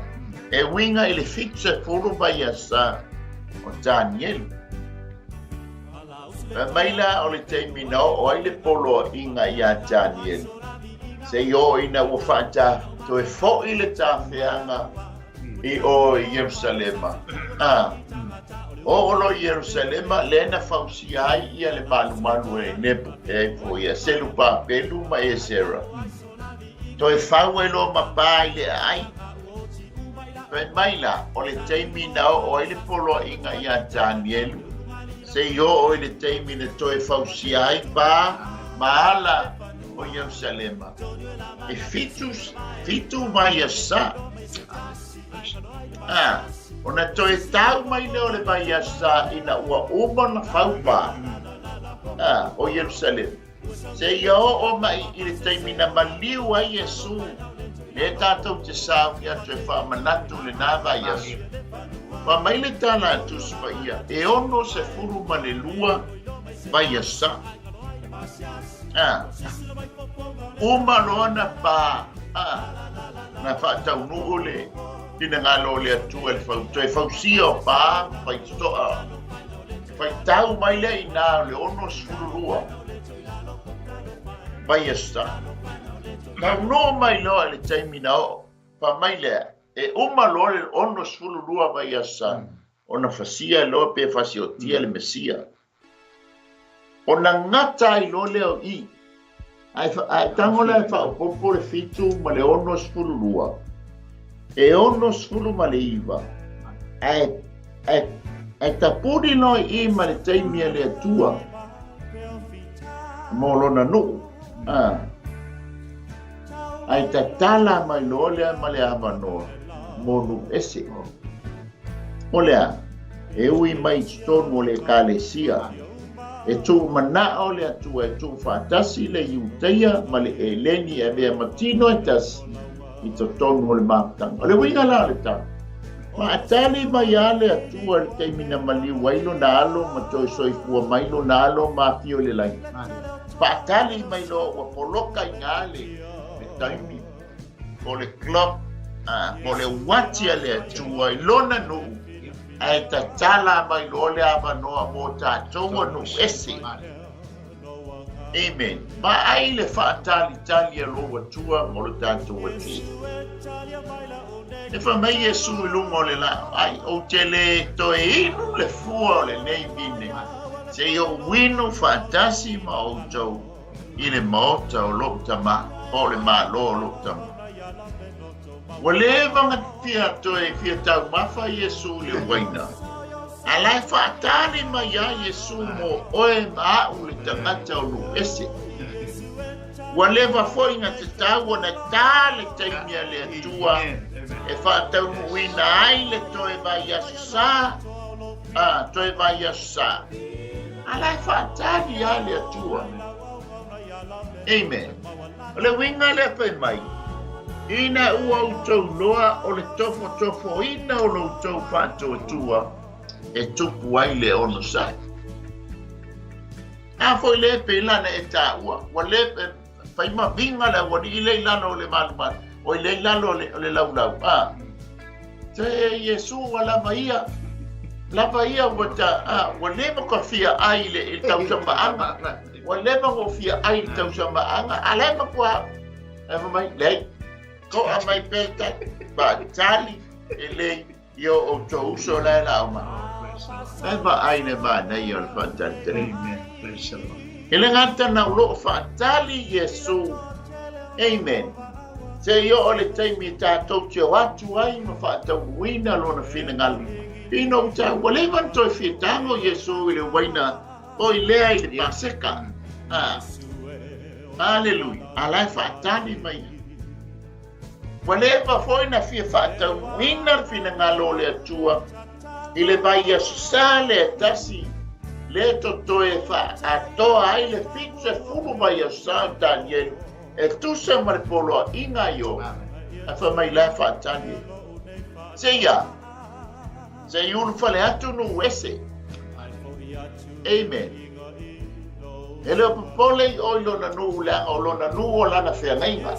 e uiga i le 70 vaiasa o Tanielu. Fai mai la o le taimi na oo ai le poloaiga iā Tanielu, seia oo ina ua faata toe foi le tafeaga i o i Ierusalema. A oo loa i Ierusalema, lea na fausia ai ia le malumalu e Nebu, e foi ia Selupapelu ma Esera. Toe fau ai loa ma pa i le aai. Fai mai la, o le taimi na oo ai le poloaiga iā Tanielu, seia oo i le taimi na toe fausia ai pa ma ala o Ierusalema, e 7 vaiasa. Ā, ona toe tau mai lea o le vaiasa ina ua uma ona fau pa, ā, o Ierusalema. Seia oo mai i le taimi na maliu ai Iesu, lea tatou te sauni atu e faamanatu lena vaiaso. Fai mai le tala a Tusi Paia, e 62 vaiasa. A, uma loa na pa, a, na faataunuu le finagalo o le Atua i le fau, toe fausia o pa ma faitotoa. Faitau mai lea inā o le 62 vaiasa. Taunuu mai loa i le taimi na oo, fai mai lea, e uma loa le 62 vaiasa ona fasia loa pe fasiotia le Mesia. Ona gata ai loa lea o i. Ae, ae tago la e faaopoopo le 7 ma le 62, e 69, ae, ae, ae tapuni loa i i ma le taimi a le Atua mo lona nuu. Ah. Ae tatala mai loa lea ma le avanoa mo nuu ese. O le a? E ui mai i totonu o le Ekalesia. E tuumanao le Atua e tuufaatasi le Iutaia ma le Eleni e avea ma tino e tasi i totonu o le mafutaga. O le uiga la o le tala, faatali mai a le Atua i le taimi na maliu ai lona alo ma toe soifua mai lona alo ma afio i le lagi. Faatali mai loa ua poloka i ina le taimi po le clock, po le uati a le Atua i lona nuu, ae tatala mai loa le avanoa mo tatou a nuu ese. Amen. Vaai le faatalitali a lou Atua mo lo tatou atunuu. E fai mai Iesu i luga o le laau, Ai, ou te le toe inu le fua o lenei vine, seia ou inu faatasi ma outou i le maota o lou Tama, po o le Malo o lou Tama. Ua leva ona fia toe fia taumafa Iesu i le uaina, a la e faatali mai lava Iesu mo oe ma a'u le tagata o nuu ese. Ua leva foi ona tatau ona ta le taimi a le Atua e faataunuuina ai le toe vaiaso sa, a, toe vaiaso sa. A la e faatali lava le Atua. Amen. O le uiga lea fai mai, ina ua outou loa o le tofotofoina o lo outou faatuatua e tupu ai le onosai. A foi le pei lana e taua, ua le fai ma viga le aualii le i lalo o le malumalu, oi le i lalo o le laulau. A, te Iesu ua lava ia, lava ia ua ta, a, ua leva ka fia ai i le, i le tausamaaga. Ua leva ona ou fia ai i le tausamaaga, a la e matua au. Ae fai mai, leai, to'a mai pea le tali, faatali e le i o outou uso la e laau mai. La e vaai le manaia o le faatalitaliga. E le gata na o lo o faatali Iesu. Amen. Seia oo le taimi e tatou te o atu ai ma faataunuuina Lona finagalo. Ina ua ta, ua leva ona toe fia tago Iesu i le uaina oi lea i le Paseka. Ah. Aleluia. A la e faatali mai. Ua leva foi na fia faataunuuina le finagalo o le Atua i le vaiaso sa lea e tasi, lea totoe e faaatoa ai le 70 vaiaso sa o Tanielu e tusa ma le poloaiga a Ioba, ae fai mai la e faatali ai. Seia, se i ulufale atu nuu ese. Amen. E le o popole i o i lona nuu leaga o lona nuu o lana feagaiga.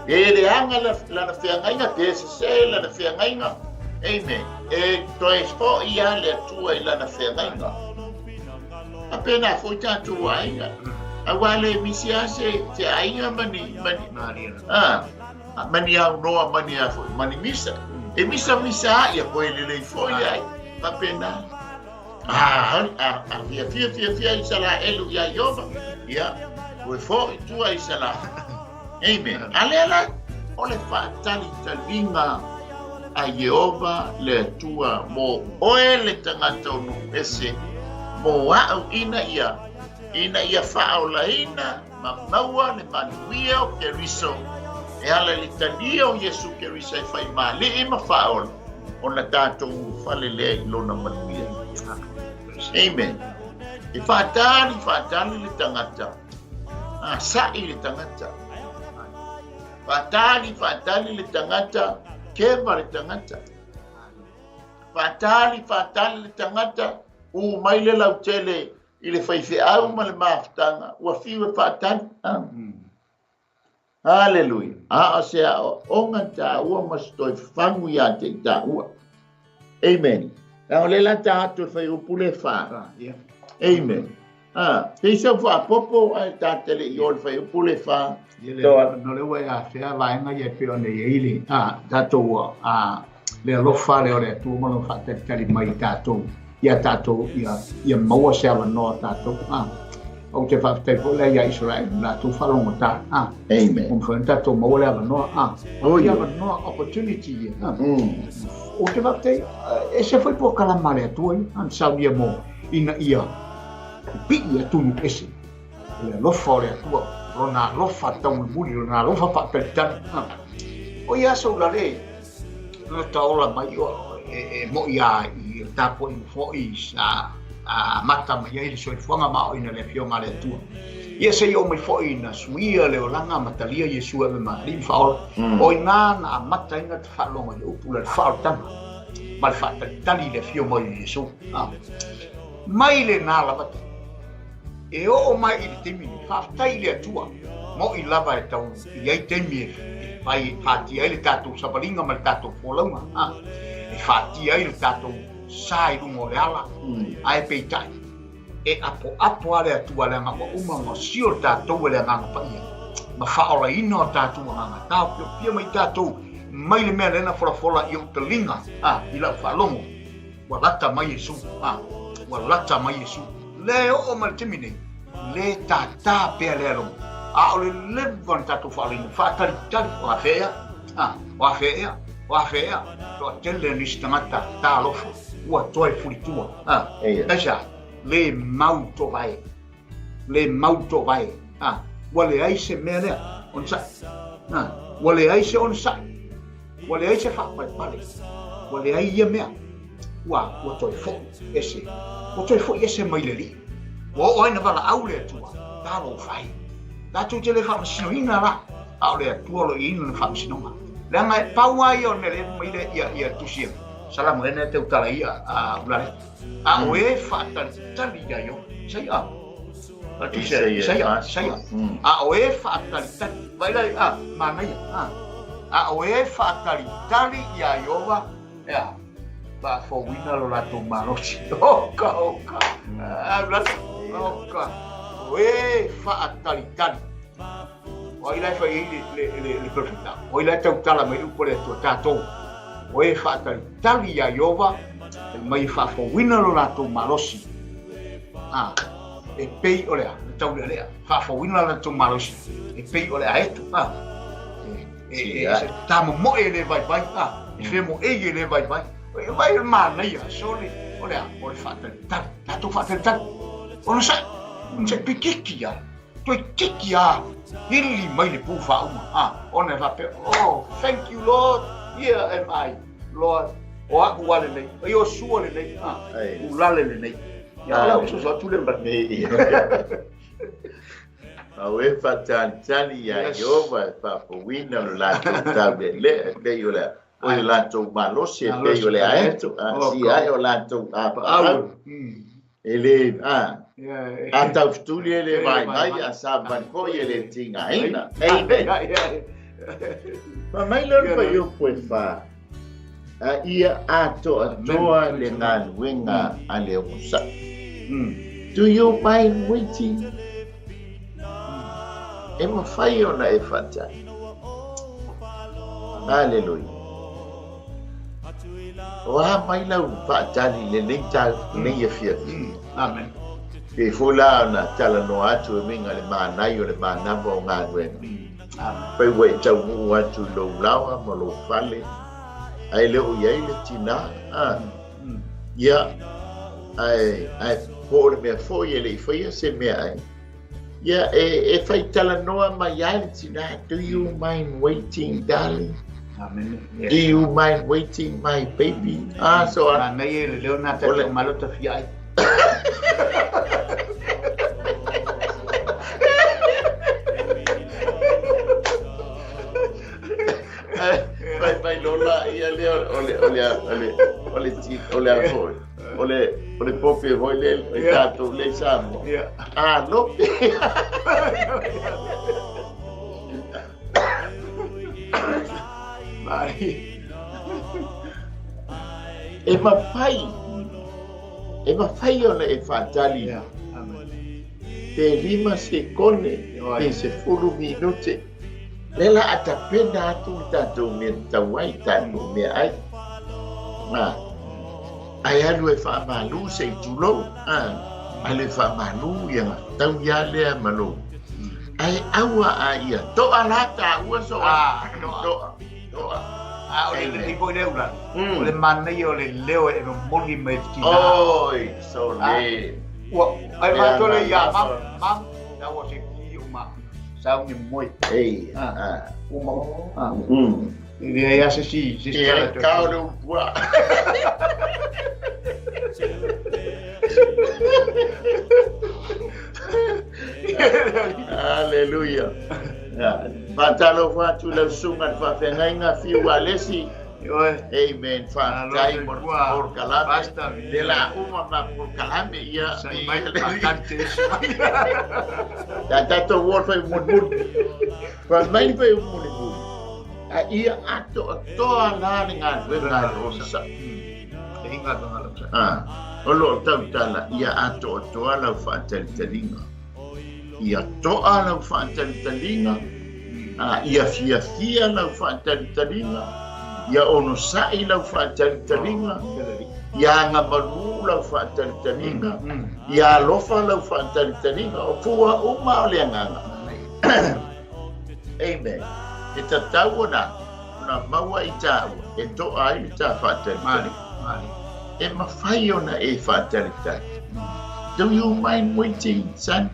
Pe leaga lana feagaiga, pe sese lana feagaiga. Amen. E toe fo'i lava le Atua i lana feagaiga. Faapena foi tatou aiga. Aua le misi lava se, se aiga ma ni, ma ni, ah, ma ni aunoa ma ni a foi, ma ni misa. E misamisa lava, ia koe lelei foi le aiga. Faapena. A, a, a fiafia, fiafia Isaraelu iā Ieova, ia, toe fo'i tua Isaraelu. Amen. A lea la, o le faatalitaliga a Ieova le Atua mo oe le tagata o nuu ese, mo a'u ina ia, ina ia faaolaina ma maua le manuia o Keriso e ala i le talia o Iesu Keriso e fai ma Alii ma Faaola, ona tatou ulufale lea i Lona manuia. Amen. E faatali, faatali le tagata. A sa'i le tagata. Faatali, faatali le tagata, keva le tagata. Faatali, faatali le tagata, u mai le lautele i le faifeau ma le mafutaga, ua fiu e faatali. Ah. Haleluia. A o se aoaoga taua ma se toe fagu iā te i taua. Amen. Leaga o lea la ta atu e fai upu le whā. Amen. Ah, pei sau faapopo ae ta te le i o le fai upu le whā. Ia, no le ua e afea vaega ia e pei ona i ai le tatou le alofa lea o le Atua ma lona faatalitali mai i tatou, ia tatou, ia, ia maua se avanoa tatou. Ah, ou te faafetai foi la ia Israel, latou faalogotā. Ah, Amen. Ua mafai ona tatou maua le avanoa. Ah, oh, ia avanoa, opportunity ia. Ah. Ou te faafetai, e se foi polokalama a le Atua ia, ah, saunia mo ina ia pipii atunu ese. O le alofa o le Atua, lona alofa taumolimoli, lona alofa faatalitali. Ah. O ia aso ulale, Lota ola mai o e mo'i a i o tapuaiga foi sa amata mai ai le soifuaga ma aoaoina le Afioga a le Atua. Ia se i oo mai foi ina suia le olaga ma talia Iesu e ave ma Alii ma Faaola, o i ina na amata ai gata faalogo i le upu la le faaolataga ma le faatalitali i le afio mai o Iesu. Mai lena lava taimi e oo mai i le taimi nei, faafetai i le Atua, mo'i lava e tau i ai taimi e fai e fatia ai le tatou savaliga ma le tatou folauga, a, e fatia ai le tatou sa i luga o le ala, ae peitai, e apoapo lava le Atua leaga ua uma ona sio tatou e le Agaga Paia ma faaolaina o tatou agaga, taofiofia mai tatou mai le mea lea na folafola i ou taliga, a, i lau faalogo, Ua lata mai Iesu, a, ua lata mai Iesu. Lea e oo mai le taimi nei, le tātā pea lea logo. A o le leva ona tatou faalaina, faatalitali, o afea ea, a, o afea ea, o afea ea. Toatele nisi tagata talofa ua toe fulitua, a, aisea? Le mau toovae, le mau toovae, a, ua leai se mea lea, onosai, a, ua leai se onosai. Ua leai se faapalepale, ua leai ia mea, ua, ua toe foi ese, ua toe foi ese mai le Alii. Ua oo ai na valaau le Atua, talofa e. Tatou te le faamasinoina la, a o le Atua o lo o i ai lana faamasinoga. Leaga e pau lava ia o le mea lea mai le ia, ia tusi Salamo lea na tautala ia a Ulale. A o e faatalitali ia Ioba. Isaia. Isaia, Isaia. A o e faatalitali. Vaai la, a, manaia, a. A o e faatalitali iā Ieova, e a, faafouina lo latou malosi. Oka, oka, a, oka, o e faatalitali. O ai la e fai ai le, le, le, le perofeta? O ai la e tautala mai le upu a le Atua, tatou. O e faatalitali iā Ieova, fai mai e faafouina lo latou malosi. A, e pei o le a? Le taulealea. Faafouina lo latou malosi, e pei o le aeto. A, e. E, e, se tamomoe e le vaivai, a, e femoei e le vaivai. E vai o le manaia, sole, o le a, o le faatalitali, tatou faatalitali. Onosai, onosai toeitiiti lava, toeitiiti lava ili mai le pu faauma, a, ona e faapea, oh, thank you Lord, here am I, Lord, o a'u lava lenei, o Iosua lenei, a, ulale lenei. Ia, o lau soso atu lea ma. Au e faatalitali iā Ieova e faafouina lo latou taulelea e pei o le o le latou malosi e pei o le aeto, a si ae o latou apaau. E le, a, a taufetuli e le vaivai, a savali foi e le tigaina. Amen. Fai mai lea o le fuaiupu e fa, a ia atoatoa le galuega a le onosai. Do you mind waiting? E mafai ona e faatali. Aleluia. O a mai lau faatali i lenei tau, lenei afiafi. Amen. Pei foi la ona talanoa atu e uiga i le manai o le manava o galuega. Amen. Pei ua e taunuu atu i lou laoa ma lou fale, ae le o i ai le tinā. A, ia, ae, ae po o le mea foi e le i faia se mea ai. Ia, e, e faitalanoa mai ai le tinā, do you mind waiting, darling? Amen. Yes. Do you mind waiting, my baby? Ah, so a... Manaia e le leo nā tatou malo tafia ai. Fai mai lola ia lea o le o le o le o le o le a foi. O le o le pope foi le i tatou le Samoa. A lope. E mafai e mafai ona e faatali pe 5 sekone pe 10 minute. Lea la a tapena atu le tatou mea tatau ai, tatou mea ai. A, ae alu e faamalu se i tulou, a, alu e faamalu ia tau ia lea ma lou. Ae aua a ia toa la taua so a, toa, toa. A o le lelei foi lea ula. O le manaia o le leo e momoli mai le tina. Oi, so le. Ua, ai matou le ia mam, mam, that was a key o ma. Sauni moe. Ei, a. Uma. A. E leai lava se isi, se isi tala e toe. Kao le ulupuaa. Aleluia. Faatalofa atu i lau susuga i le faafeagaiga Fiu Alesi. Amen. Faafetai mo le polokalame. Le la uma ma polokalame ia. Ia tatou o fai mulimuli. Fai mai fai mulimuli. A ia atoatoa la le galuega a le onosai. Ah, o lo o tautala ia atoatoa lau faatalitaliga. Ia toa lau faatalitaliga, a, ia fiafia lau faatalitaliga, ia onosai lau faatalitaliga, ia agamalu lau faatalitaliga, ia alofa lau faatalitaliga, o fua uma o le agaga. Amen. E tatau ona ona maua i tāua e toa ai le tā faatalitali. E mafai ona e faatalitali. Do you mind waiting, son?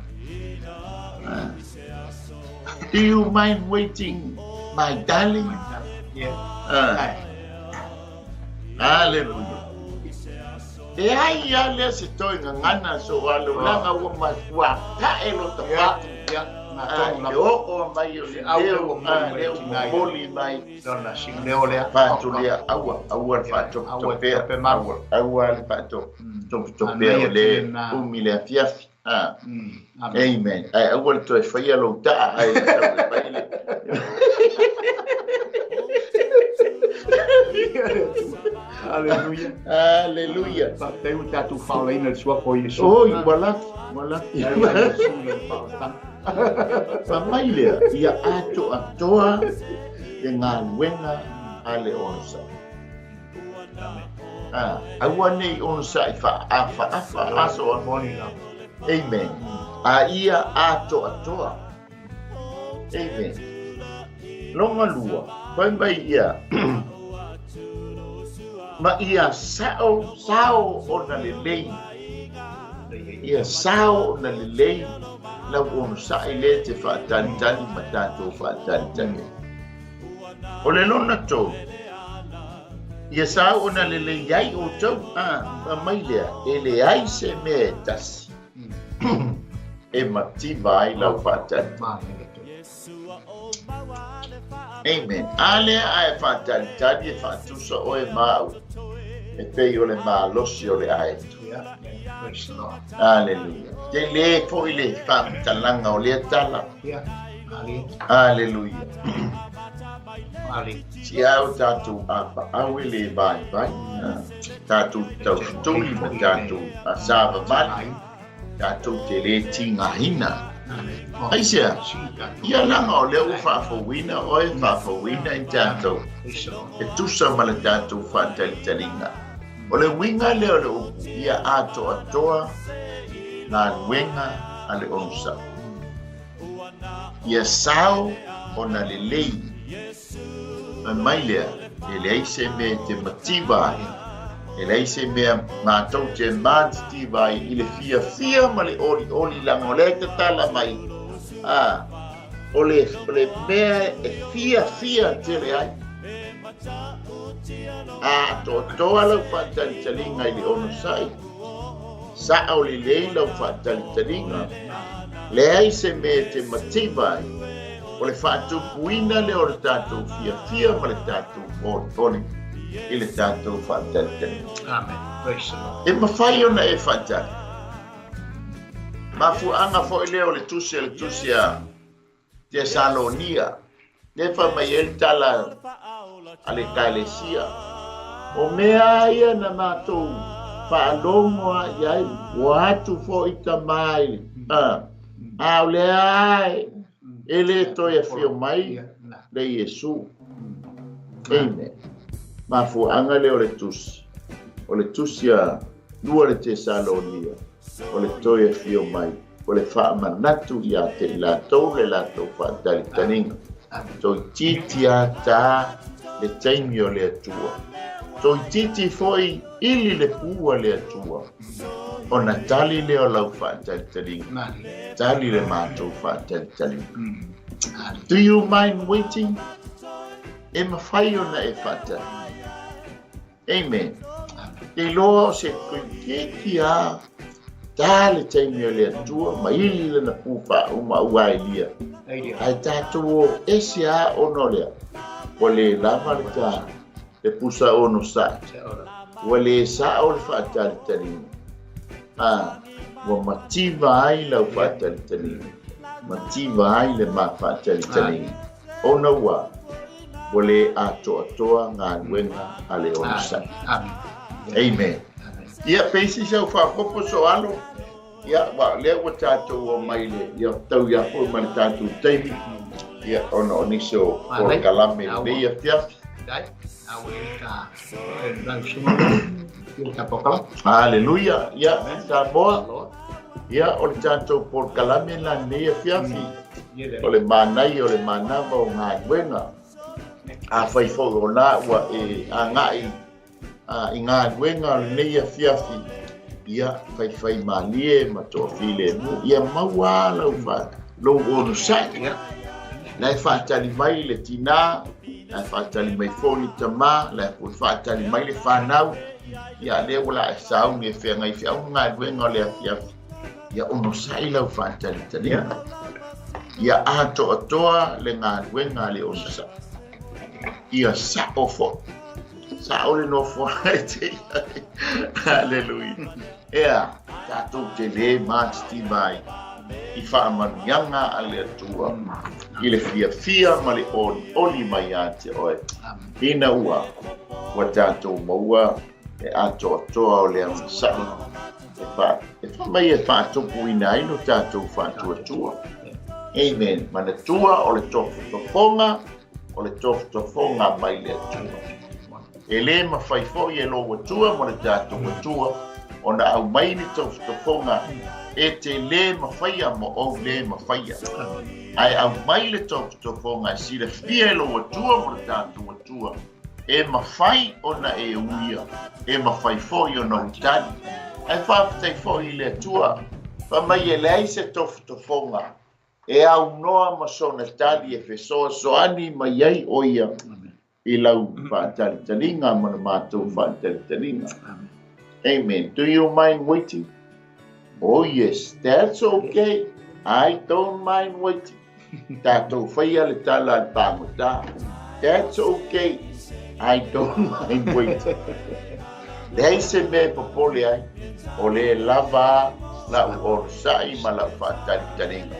Do you mind waiting, my darling? Yeah. Hallelujah. E ai a lea se toe gagana so alo langa ua ma ua tae lo ta patu. Yeah. Le oo mai o le leo, leo momoli mai. Lona siuleo lea. Faatulia aua, aua le faatopetopea, aua, aua le faatopetopea o le umi le afiafi. Amen. Ae aua le toe faia lou taa ae tau e fai le. Aleluia. Aleluia. Faafetai ua tatou faaolaina i le suafa o Iesu. Oi, ua laki, ua laki. Fai mai lea, ia atoatoa le galuega a le onosai. Aua ne i onosai faaafaafa aso a. Amen. A ia atoatoa. Amen. Longa lua. Fai mai ia, ma ia sao, sao ona lelei. Ia sao ona lelei lau onosai lea e te faatalitali ma tatou faatalitali ai. O le lona tou, ia sao ona lelei ai outou, a, fai mai lea, e leai se mea e tasi e mativa ai lau faatalitali. Amen. A lea a e faatalitali e faatusa oe ma au e pei o le malosi o le aeto. Aleluia. Tele foi le faamatalaga o lea tala. Aleluia. Siao tatou apaau e le vaivai. Tatou taufetuli ma tatou savavali. Tatou te le tigaina. Aisea? Ia leaga o lea ua faafouina oe, faafouina i tatou, e tusa ma le tatou faatalitaliga. O le uiga lea o le upu, ia atoatoa galuega a le onosai. Ia sao ona lelei. Fai mai lea, e leai se mea e te mativa ai, e leai se mea matou te matitiva ai i le fiafia ma le olioli leaga o lea e tatala mai, a, o le, o le mea e fiafia tele ai. A atoatoa lau faatalitaliga i le onosai, Sao lelei lau faatalitaliga, leai se mea e te mativa ai, o le faatupuina lea o le tatou fiafia ma le tatou olioli i le tatou faatalitaliga. Amen. Praise the Lord. E mafai ona e faatali. Mafuaaga foi lea o le tusi a le tusi a Tesalonia, lea fai mai ai le tala a le Ekalesia, O mea ia na matou faalogo a i ai, ua atu foi tama i le, a, a o lea e le toe afio mai le Iesu. Amen. Mafuaaga lea o le tusi, o le tusi a lua le Tesalonia, o le toe afio mai. O le faamanatu ia te i latou le latou faatalitaliga. Toeitiiti a ta le taimi o le Atua. Toeitiiti foi ili le pua le Atua. Ona tali lea o lau faatalitaliga. Tali le matou faatalitaliga. Do you mind waiting? E mafai ona e faatali. Amen. Te iloa o se toeitiiti a ta le taimi o le Atua ma ili lana pū faauma ua Elia. Ae tatou o ese a ona o lea. Ua le lava le ta le pusa onosai. Ua le sao le faatalitaliga. A, ua mativa ai lau faatalitaliga. Mativa ai le ma faatalitaliga. Ona ua ua le atoatoa galuega a le onosai. Amen. Ia, pei se isi au faaopoopo Soalo? Ia, aua o lea ua tatou omai le, ia, tau ia foi ma le tatou taimi, ia, ona o nisi o polokalame i lenei afiafi. Haleluia! Ia, Samoa, ia, o le tatou polokalame la lenei afiafi, o le manaia o le manava o galuega. Afai foi o la ua e agai i galuega o lenei afiafi, ia, faifaimalie ma toafilemu, ia maua lau lou onosai. La e faatali mai le tinā, la e faatali mai foi le tamā, la e foi faatali mai le fanau, ia lea ua la e sauni e feagai feau ma galuega o le afiafi, ia onosai lau faatalitaliga. Ia atoatoa le galuega a le onosai. Ia sao foi. Sao le nofoaga e te i ai. Haleluia. Ea, tatou te le matitiva ai i faamanuiaga a le Atua i le fiafia ma le olioli mai ia te oe, ina ua ua tatou maua le atoatoa o le agasai e fa, e fai mai e faatupuina ai lo tatou faatuatua. Amen. Manatua o le tofotofoga, o le tofotofoga mai le Atua. E le mafai foi e lou Atua ma le tatou Atua ona aumai ni tofotofoga e te le mafaia ma ou le mafaia. Ae aumai le tofotofoga e silafia e lou Atua ma lo tatou Atua, e mafai ona e uia, e mafai foi ona ou tali. Ae faafetai foi i le Atua, fai mai e leai se tofotofoga e aunoa ma sona tali e fesoasoani mai ai ʻo ia i lau faatalitaliga ma le matou faatalitaliga. Amen. Do you mind waiting? Oh yes, that's okay. I don't mind waiting. Tatou faia le tala a le pagota. That's okay. I don't mind waiting. Leai se mea e popole ai, o lea lava la'u onosai ma la'u faatalitaliga,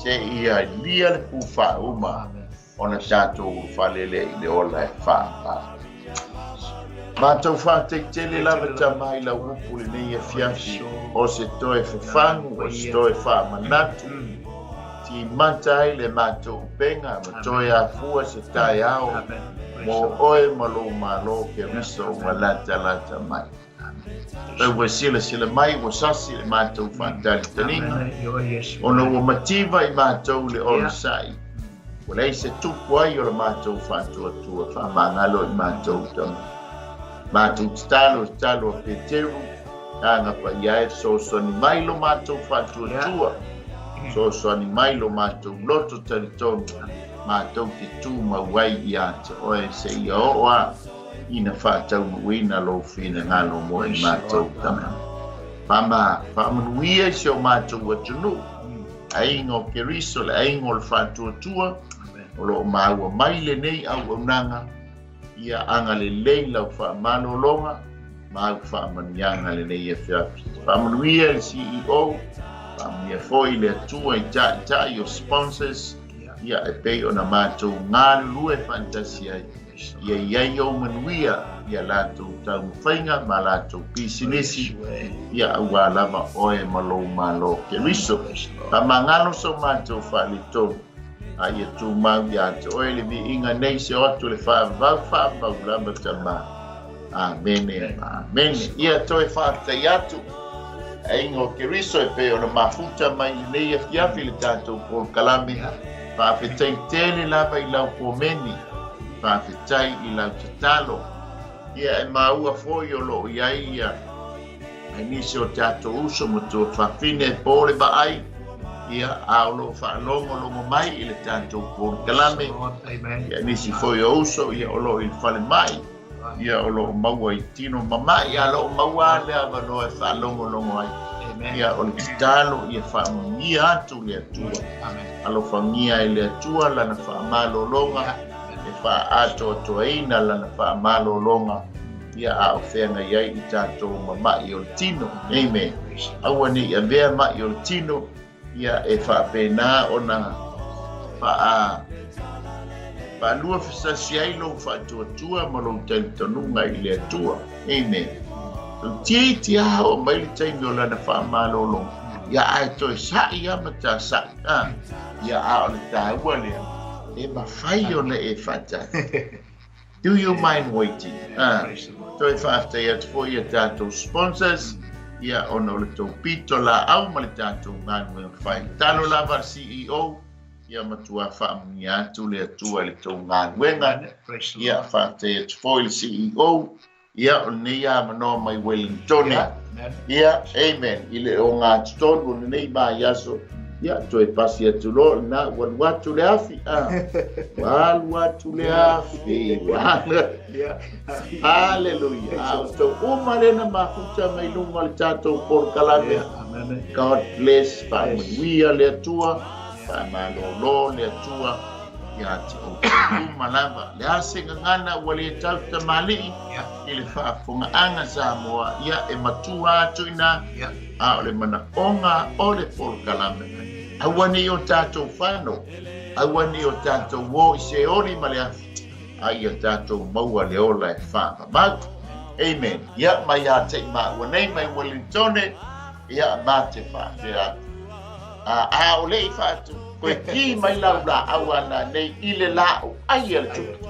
seia lia le pū faauma ona tatou ulufale lea i le ola e faamama. Matou faafetai tele lava Tama i lau upu lenei afiafi, o se toe fafagu, o se toe faamanatu, timata ai le matou upega ma toe afua se taeao mo oe ma lou Malo Keriso ua latalata mai. Lau ua silasila mai ua sasi le matou faatalitaliga, ona ua mativa i matou le onosai, ua leai se tupu ai o le matou faatuatua faamagalo i matou tama. Matou tatalo i tatalo a Peteru, Aga Paia e fesoasoani mai lo matou faatuatua, fesoasoani mai lo matou loto talitonu, matou te tumau ai ia te oe seia oo a ina faataunuuina lou finagalo mo i matou tama. Faama, faamanuia i si o matou atunuu, aiga o Keriso, le aiga o le faatuatua, o lo o maua mai lenei auaunaga, ia agalelei lau faamalologa ma au faamanuiaga lenei afiafi. Faamanuia i le CEO, faamanuia foi i le Atua i taitai o sponsors, ia e pei ona matou galulue faatasi ai. Ia i ai ou manuia i a latou taumafaiga ma a latou pisinisi, ia aua lava oe ma lou Malo Keriso. Faamagalo so matou faaletonu, a ia tumau ia te oe le viiga nei se o atu le faavavau faavavau lava Tama. Amene, amene. Ia toe faafetai atu aiga o Keriso e pei ona mafuta mai lenei afiafi le tatou polokalame. Faafetai tele lava i lau komeni, faafetai i lau tatalo. Ia e maua foi o lo o i ai ia nisi o tatou uso ma tuafafine e po le vaai, ia a o lo o faalogologo mai i le tatou polokalame. Ia nisi foi o uso ia o lo o i le falemai, ia o lo o maua i tino mama'i, a o lo o maua le avanoa e faalogologo ai. Ia o le tatalo ia faamanuia atu le Atua. Alofagia e le Atua lana faamalologa, e faaatoatoaina lana faamalologa, ia a o feagai ai i tatou ma ma'i o le tino. Amen. Aua ne i avea ma'i o le tino, ia e faapena ona faa faalua fasasi ai lou faatuatua ma lou talitonuga i le Atua. Amen. Toeitiiti a oo mai le taimi o lana faamalologa, ia ae toe sa'i a ma ta sa'i, a, ia a o le taua lea, e mafai ona e faatali. Do you mind waiting? Ah, toe faafetai atu foi i a tatou sponsors, ia ona o le tou pito laau ma le tatou galuega fai. Talo lava le CEO, ia matua faamanuia atu le Atua i le tou galuega. Ia faafetai atu foi i le CEO, Ia, o lenei avanoa mai Wellingtone. Ia, amen. I le ogatotonu o lenei vaiaso, ia, toe pasi atu loa lena, ua alu atu le afi. Ah, ua alu atu le afi. Ua alu. Hallelujah. A o tou uma lena mafuta mai luga o le tatou polokalame. God bless. Faamanuia le Atua. Faamalolo le Atua. Ia te outou uma lava. Le a se gagana ua le tau tamalii i le faafofogaaga Samoa, ia e matua atu i ina, a o le manaoga o le polokalame, aua ne i o tatou fano, aua ne i o tatou o i Seoli ma le afi, a ia tatou maua le ola e faavavau. Amen. Ia, mai ia te i māua nei mai Wellingtone, ia, ma te faapea atu. A, a o le i faatu, koe ki mai lau laau ana nei i le laau ai a le tupu.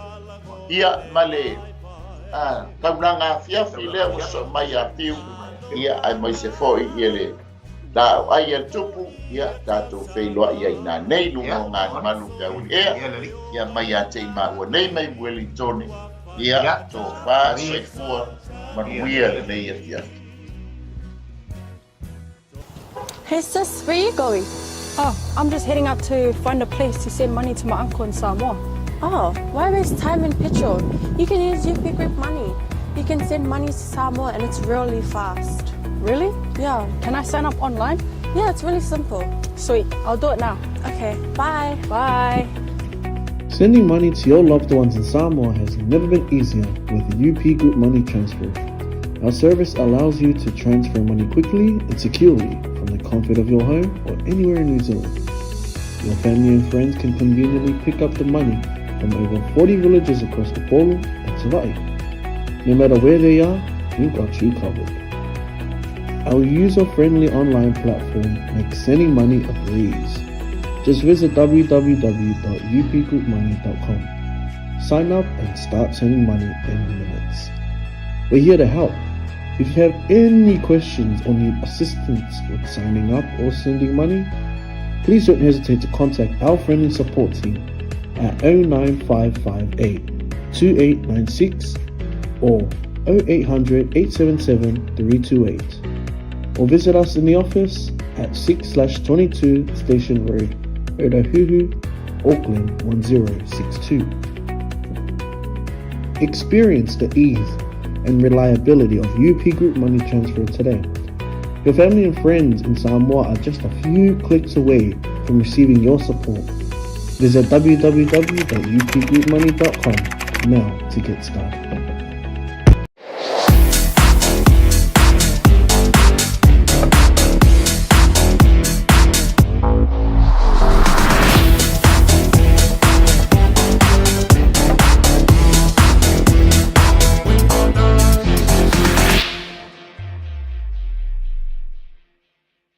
Ia, ma le a, taulaga afiafi lea ua soo mai a Fiu, ia, aemaise foi ia le Laau ai a le Tupu, ia, tatou feiloai ai nanei luga o gagamalu pe auliea, ia mai ia te i maua nei mai Uelintone, ia, tofa, soifua, manuia lenei afiafi. Hey sis, where you going? Oh, I'm just heading out to find a place to send money to my uncle in Samoa. Oh, why waste time and petrol? You can use UP Group Money. You can send money to Samoa and it's really fast. Really? Yeah. Can I sign up online? Yeah, it's really simple. Sweet, I'll do it now. Okay, bye. Bye. Sending money to your loved ones in Samoa has never been easier with UP Group Money Transfer. Our service allows you to transfer money quickly and securely from the comfort of your home or anywhere in New Zealand. Your family and friends can conveniently pick up the money from over 40 villages across Upolu and Savai'i. No matter where they are, we've got you covered. Our user-friendly online platform makes sending money a breeze. Just visit www.upgroupmoney.com. Sign up and start sending money in minutes. We're here to help. If you have any questions or need assistance with signing up or sending money, please don't hesitate to contact our friendly support team at 09558 2896 or 0800 877 328 or visit us in the office at 6 22 Station Road, Otahuhu, Auckland 1062. Experience the ease and reliability of UP Group Money Transfer today. Your family and friends in Samoa are just a few clicks away from receiving your support. Visit www.upgroupmoney.com now to get started.